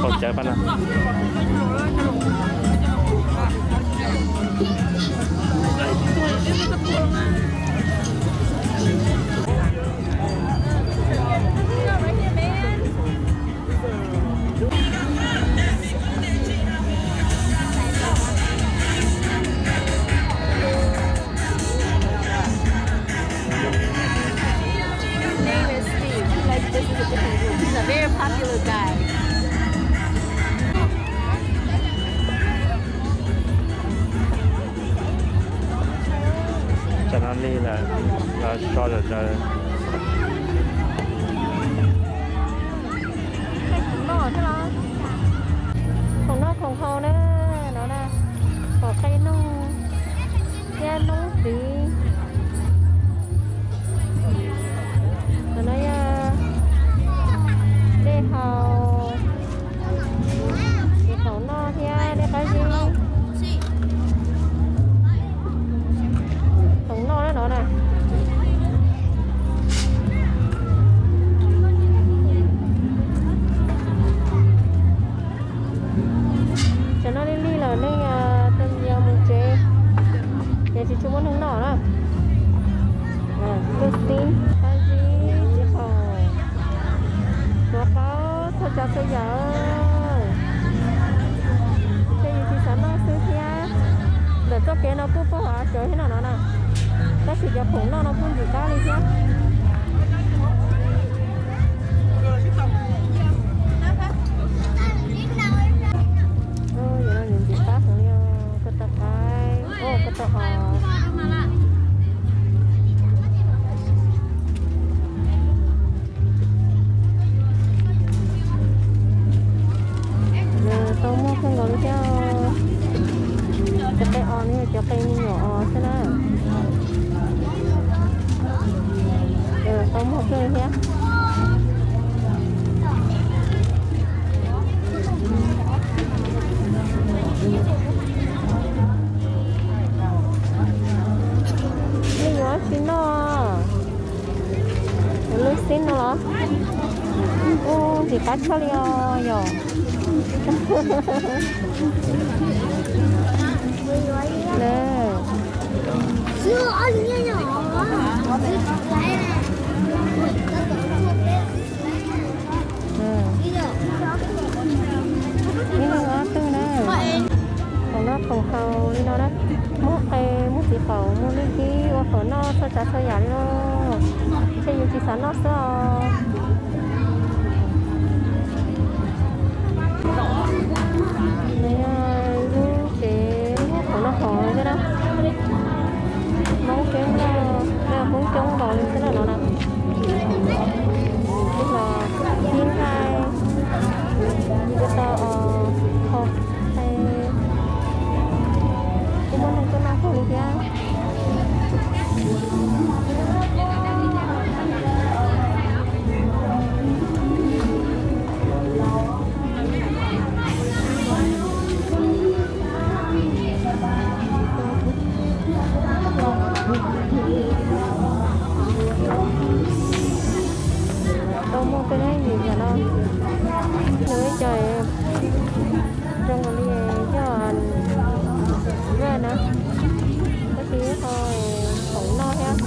qaum cawv pab no. His name is Steve. Like, this is a different group. He's a very popular guy. Tam no lig lawm, los so zom zaws. Khoom noj thiab los? Khoom noj khoom haus na, no na, pom qe noog thiab noob txiv. No na yog Khoom noj no kuj ntxim qab li thiab. Yog no ntxim qab heev li, koj tau qaib, koj tau os. Tau muaj kawg nkaus li thiab. Cov qe os no yog cov qe me nyuam os xwb na. Tau muaj kawg thiab. Nej yuav tsis noj lub xib no los? Ub, ntxim qab tshaj li os yom. Ib leeg ob tug na. Khoom noj khoom haus li no na, muaj qe, muaj txiv qaub, muaj lwj kib ua khoom noj txhua tsav txhua yam li no. Ces yus tsis xav noj xwb os. Nws yog lub tsev muag khoom noj khoom haus thiab na. Hmoob coob noj, Hmoob coob nkaus li xwb na no na. Los ib nqaij, kuj tau os, ho qe, kuj muaj neeg tuaj noj kawg li thiab. Tau muaj tej neeg yam no, nws ib co zoo nkaus li yog vaj na, tab sis ho khoom noj thiab.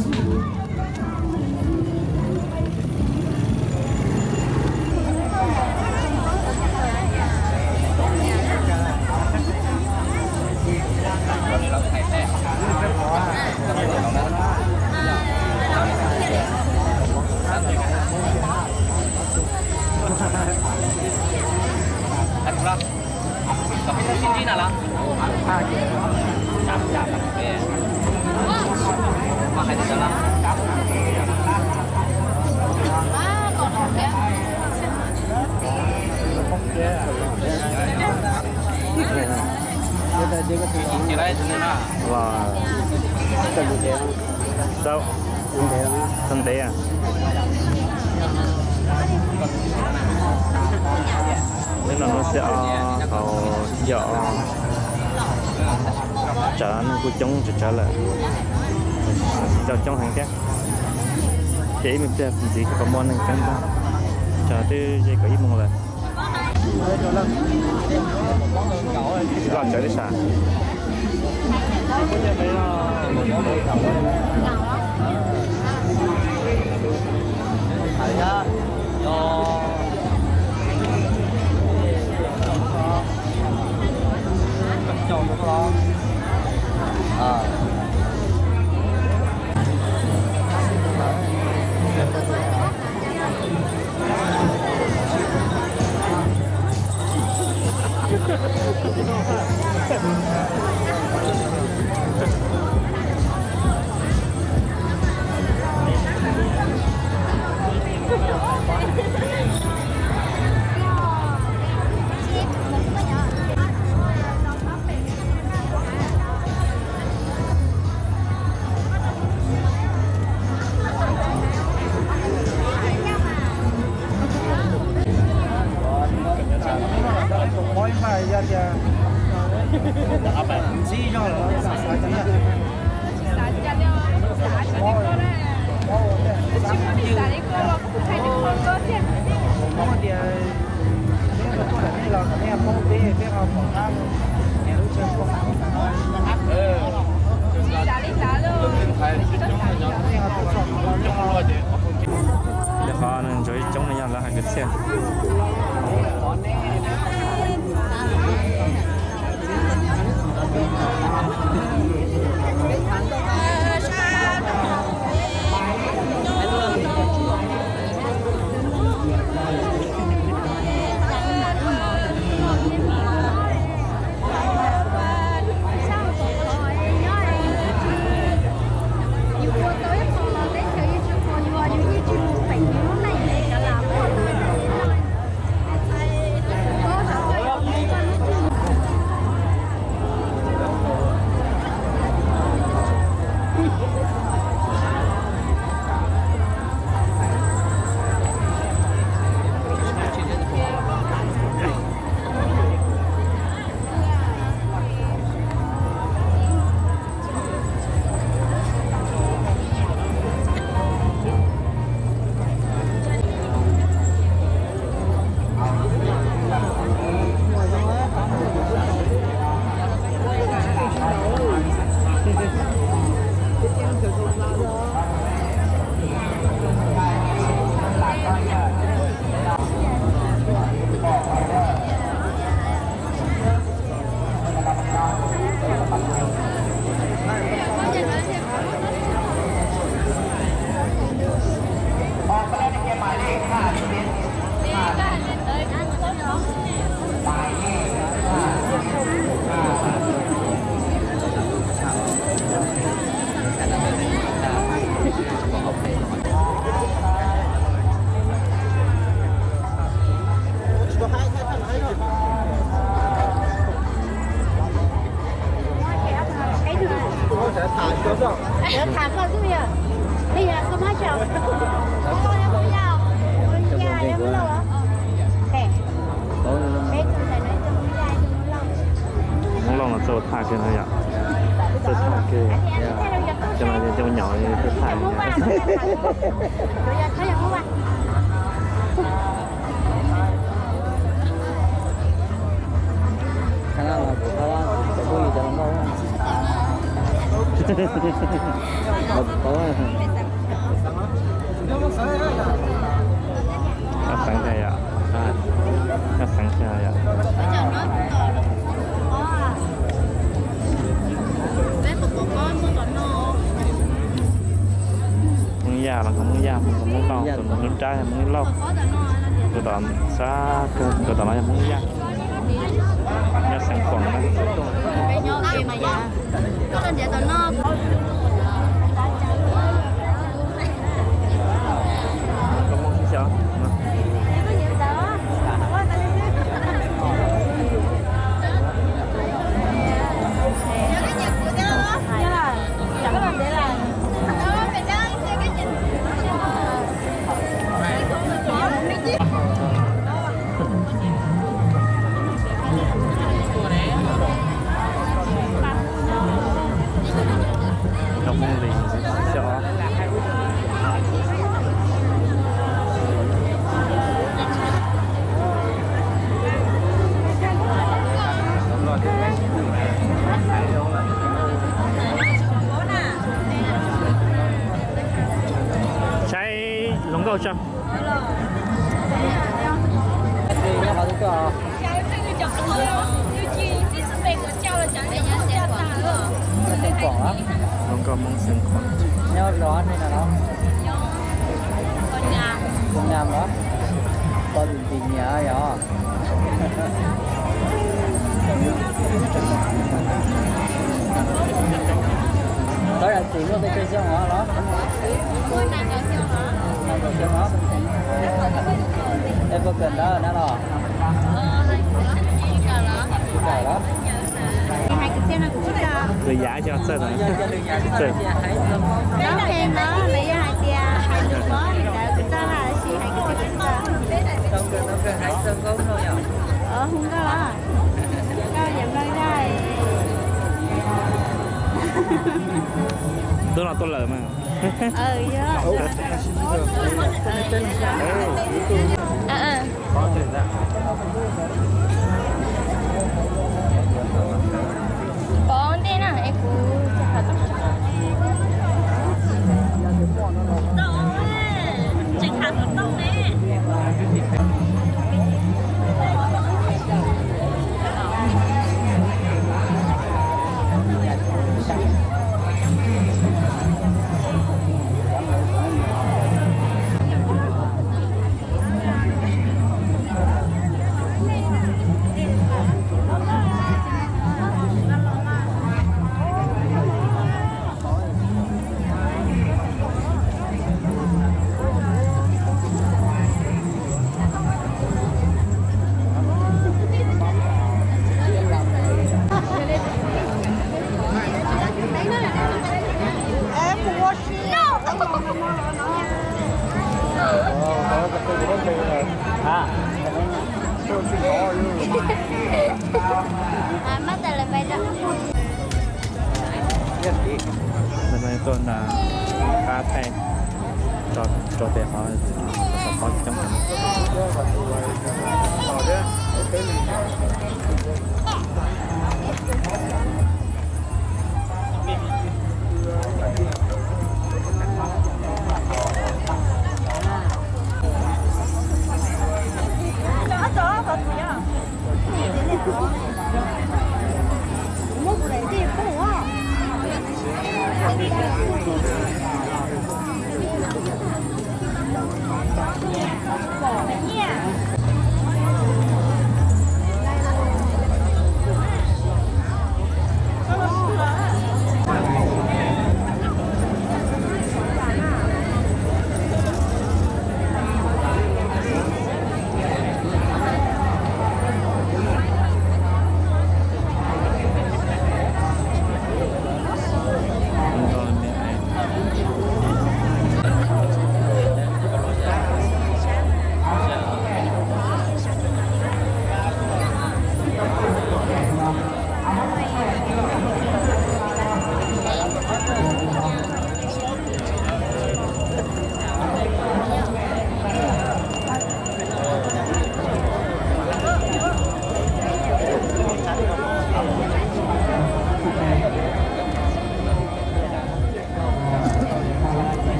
Los, tau, tau ntev. Hnub no hnub xya ob, hauv yog tsam neeg kuj coob tsis tsawg lawm, coob coob heev thiab. Ces ib me pliag ntxiv thiaj muaj neeg coob ntag, tsam twb ze kaum ib moos lawm. Loj tsawv li sas. Nyob xeev thiab yom, nyob xeev thiab yom. Hmoob Yaj los Hmoob Yaj, Hmoob Lauj, tus nus lub nrab yog Hmoob Lauj, tus tom sab kawg tus tom no yog Hmoob Yaj. Nyob xeev Khuam na. Cov Hmoob Lis xyov. Saib hluas nkauj tso. Hluas nkauj Hmoob Xeev Khuam. Nyob Los Angeles no los? Việt Nam hả? Koj tus tsis nyiam yog? Tab yam txim muaj tej xyoo os los? Nees nkaum xyoo os. Es puas kawm ntawv na los? Tsis kawm los? Lwm yam xyov txawj tau. Txawj. Lawv hais tias hais lus los li ntawd kuv txawj, tab sis hais kwv txhiaj kuv tsis txawj. Hu nkauj los? Nkauj yam npawg zaj. Tuaj no tuaj lawm mas. Pov ntej na es kuv tseem khav xov tooj ne. Tuaj nram qab thaij rau pem qhov, qhov coob heev.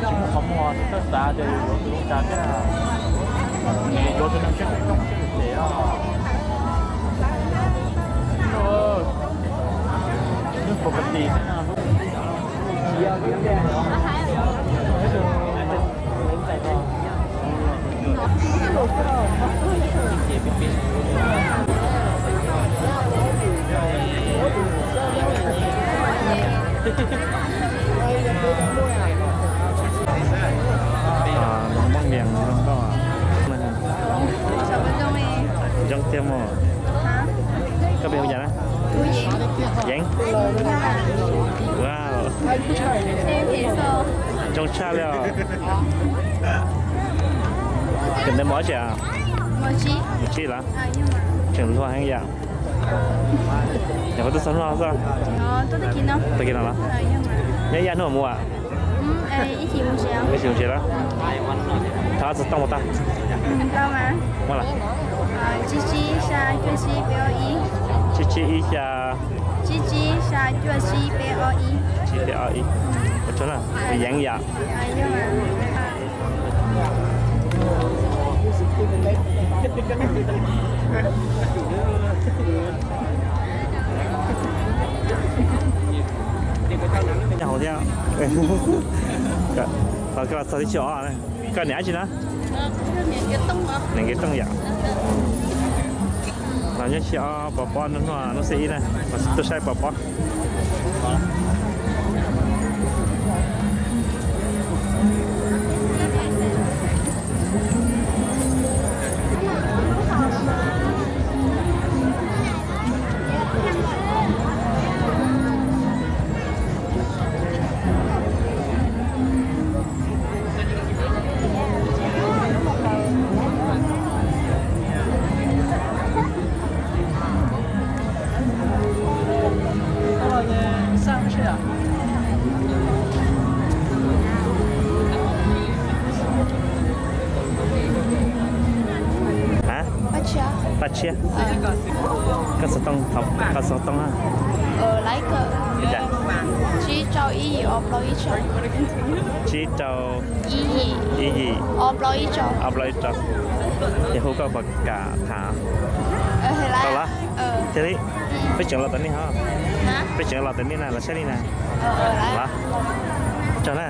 Tsis muaj qhov muag, tsis txawj xav tias yuav tus zoo cas thiab. Yuav tus neeg siab zoo siab phem os. Twb pov ka tis thiab no. Nws muaj niam zoo nkauj. Zoo thiab mog. Koj peb hu cas na? Yeev. Wow. Zoo tshaj li os. Kawm ntawv mos tsi? Mos tsib los? Tseem hluas heev yam. Nyuam qhuav tuaj txog hnub no xwb. Tag kis no los? Nyob ib yam hnub mus as? Ib chim mus tsev los? Thov txog tooj puas tau? Muaj los? Tsib tsib xya cuaj tsib peb ob ib. Tsib tsib ib xya. Tsib tsib xya cuaj tsib peb ob ib. Tsib peb ob ib. Ua tsaug na. Yeev yam. Nyob hauv thiab. Koj los txog tib si os. Koj niam dab tsi na? Niam Nkiv Tooj yom. Los nyob si os, pov pob noj noj hnub xiab ib na, tuaj saib pov pob. Paj Tshiab. Koj xov tooj, koj xov tooj na. Li cas? Tsib rau ib yim ob plaub ib tsaug. Tsib rau ib yim ob plaub ib tsaug. Yog hu koj puas kam tham? Tau los? Thiaj li. Peb tseem los tom nej hov. Peb tseem los tom nej na, los saib nej na. Los. Tsaug na.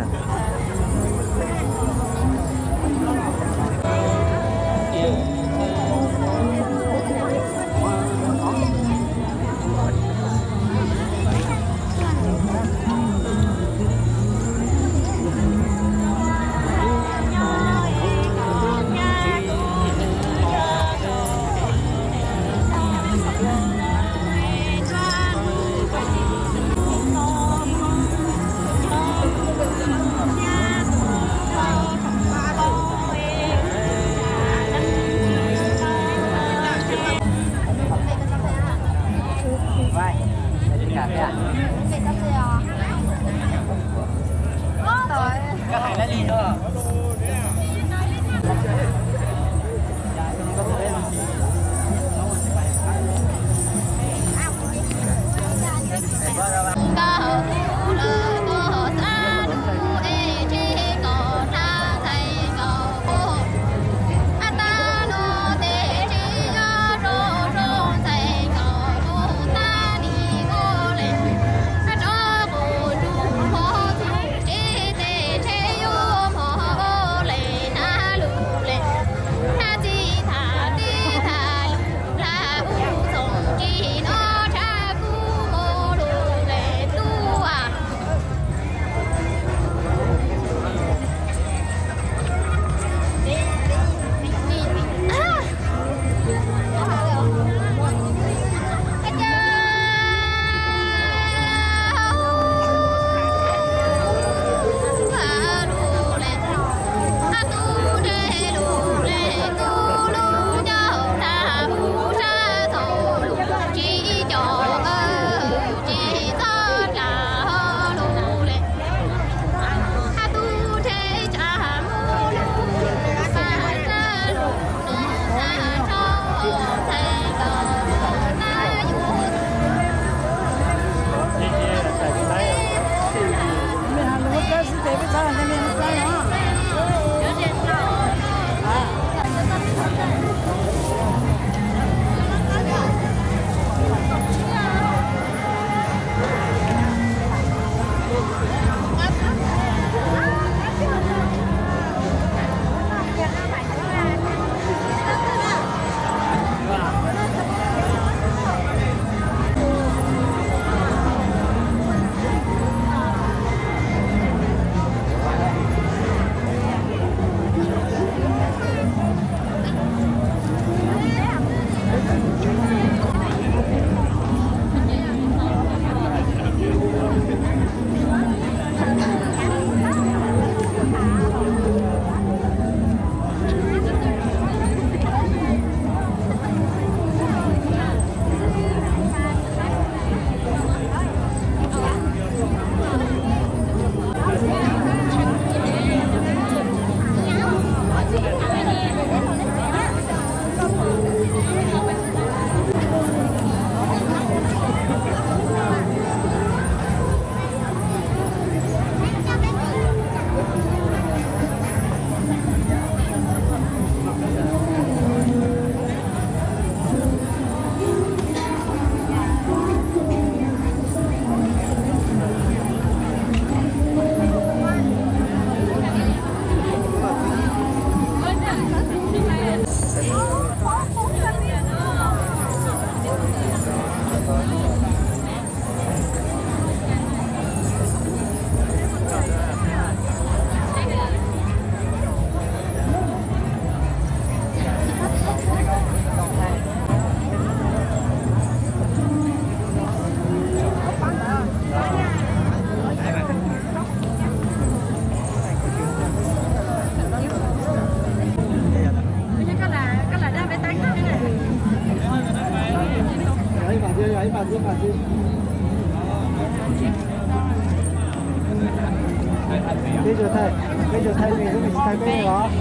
Peb tsis thaij, peb tsis thaij nej, peb tsis thaij peb os.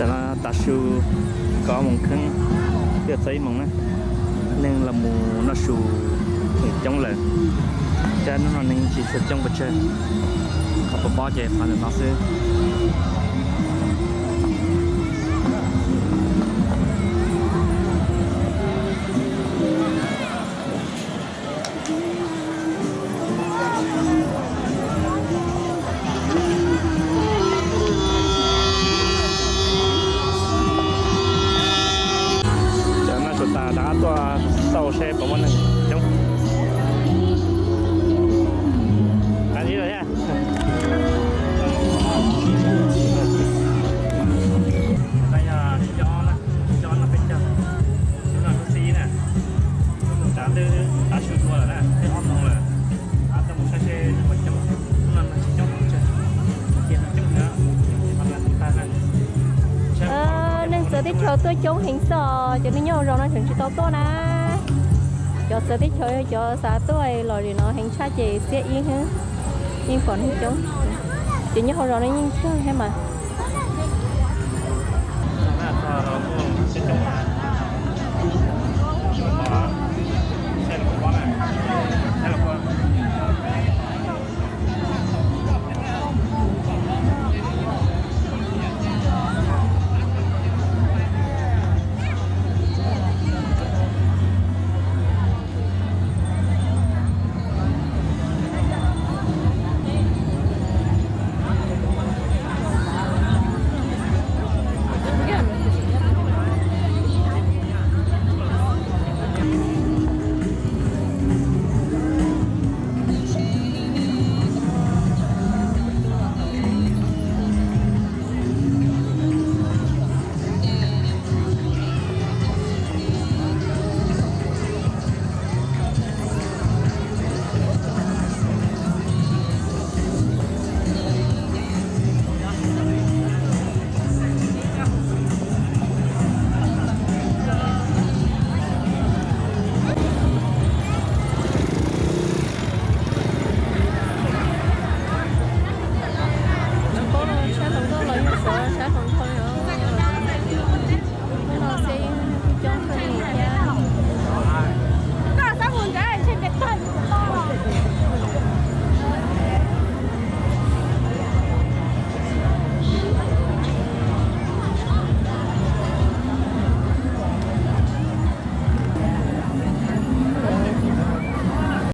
Tsam no tav su kaum ob moos kheeb, twb txog ib moos na, neeg los mus noj su coob lawm, thiab hnub no neeg tsis tshua coob pes tsawg, qhov pob pob ces qhov ntawm no xwb. Cov noj su tas rov qab tuaj xauj seb puas muaj neeg coob. Qab ntsis lawm thiab. Cov no peb caug, cov no lub xib na, lub mus tav ntej tav su dua lawm na, twb ob moos lawm. Tuaj mus saib seb puas coob, hnub no neeg tsis coob pes tsawg, cia neeg coob thiab, tag na. Neeg txawv teb chaws tuaj coob heev xwb os, cov neeg nyob hauv zos no tseem tsis tau tuaj na. Cov txawv teb chaws yog cov xav tuaj los li no heev tshaj ces xiab ib hwb, yeej pom neeg coob. Ces nyob hauv zos no yeej tsawg thiab mas.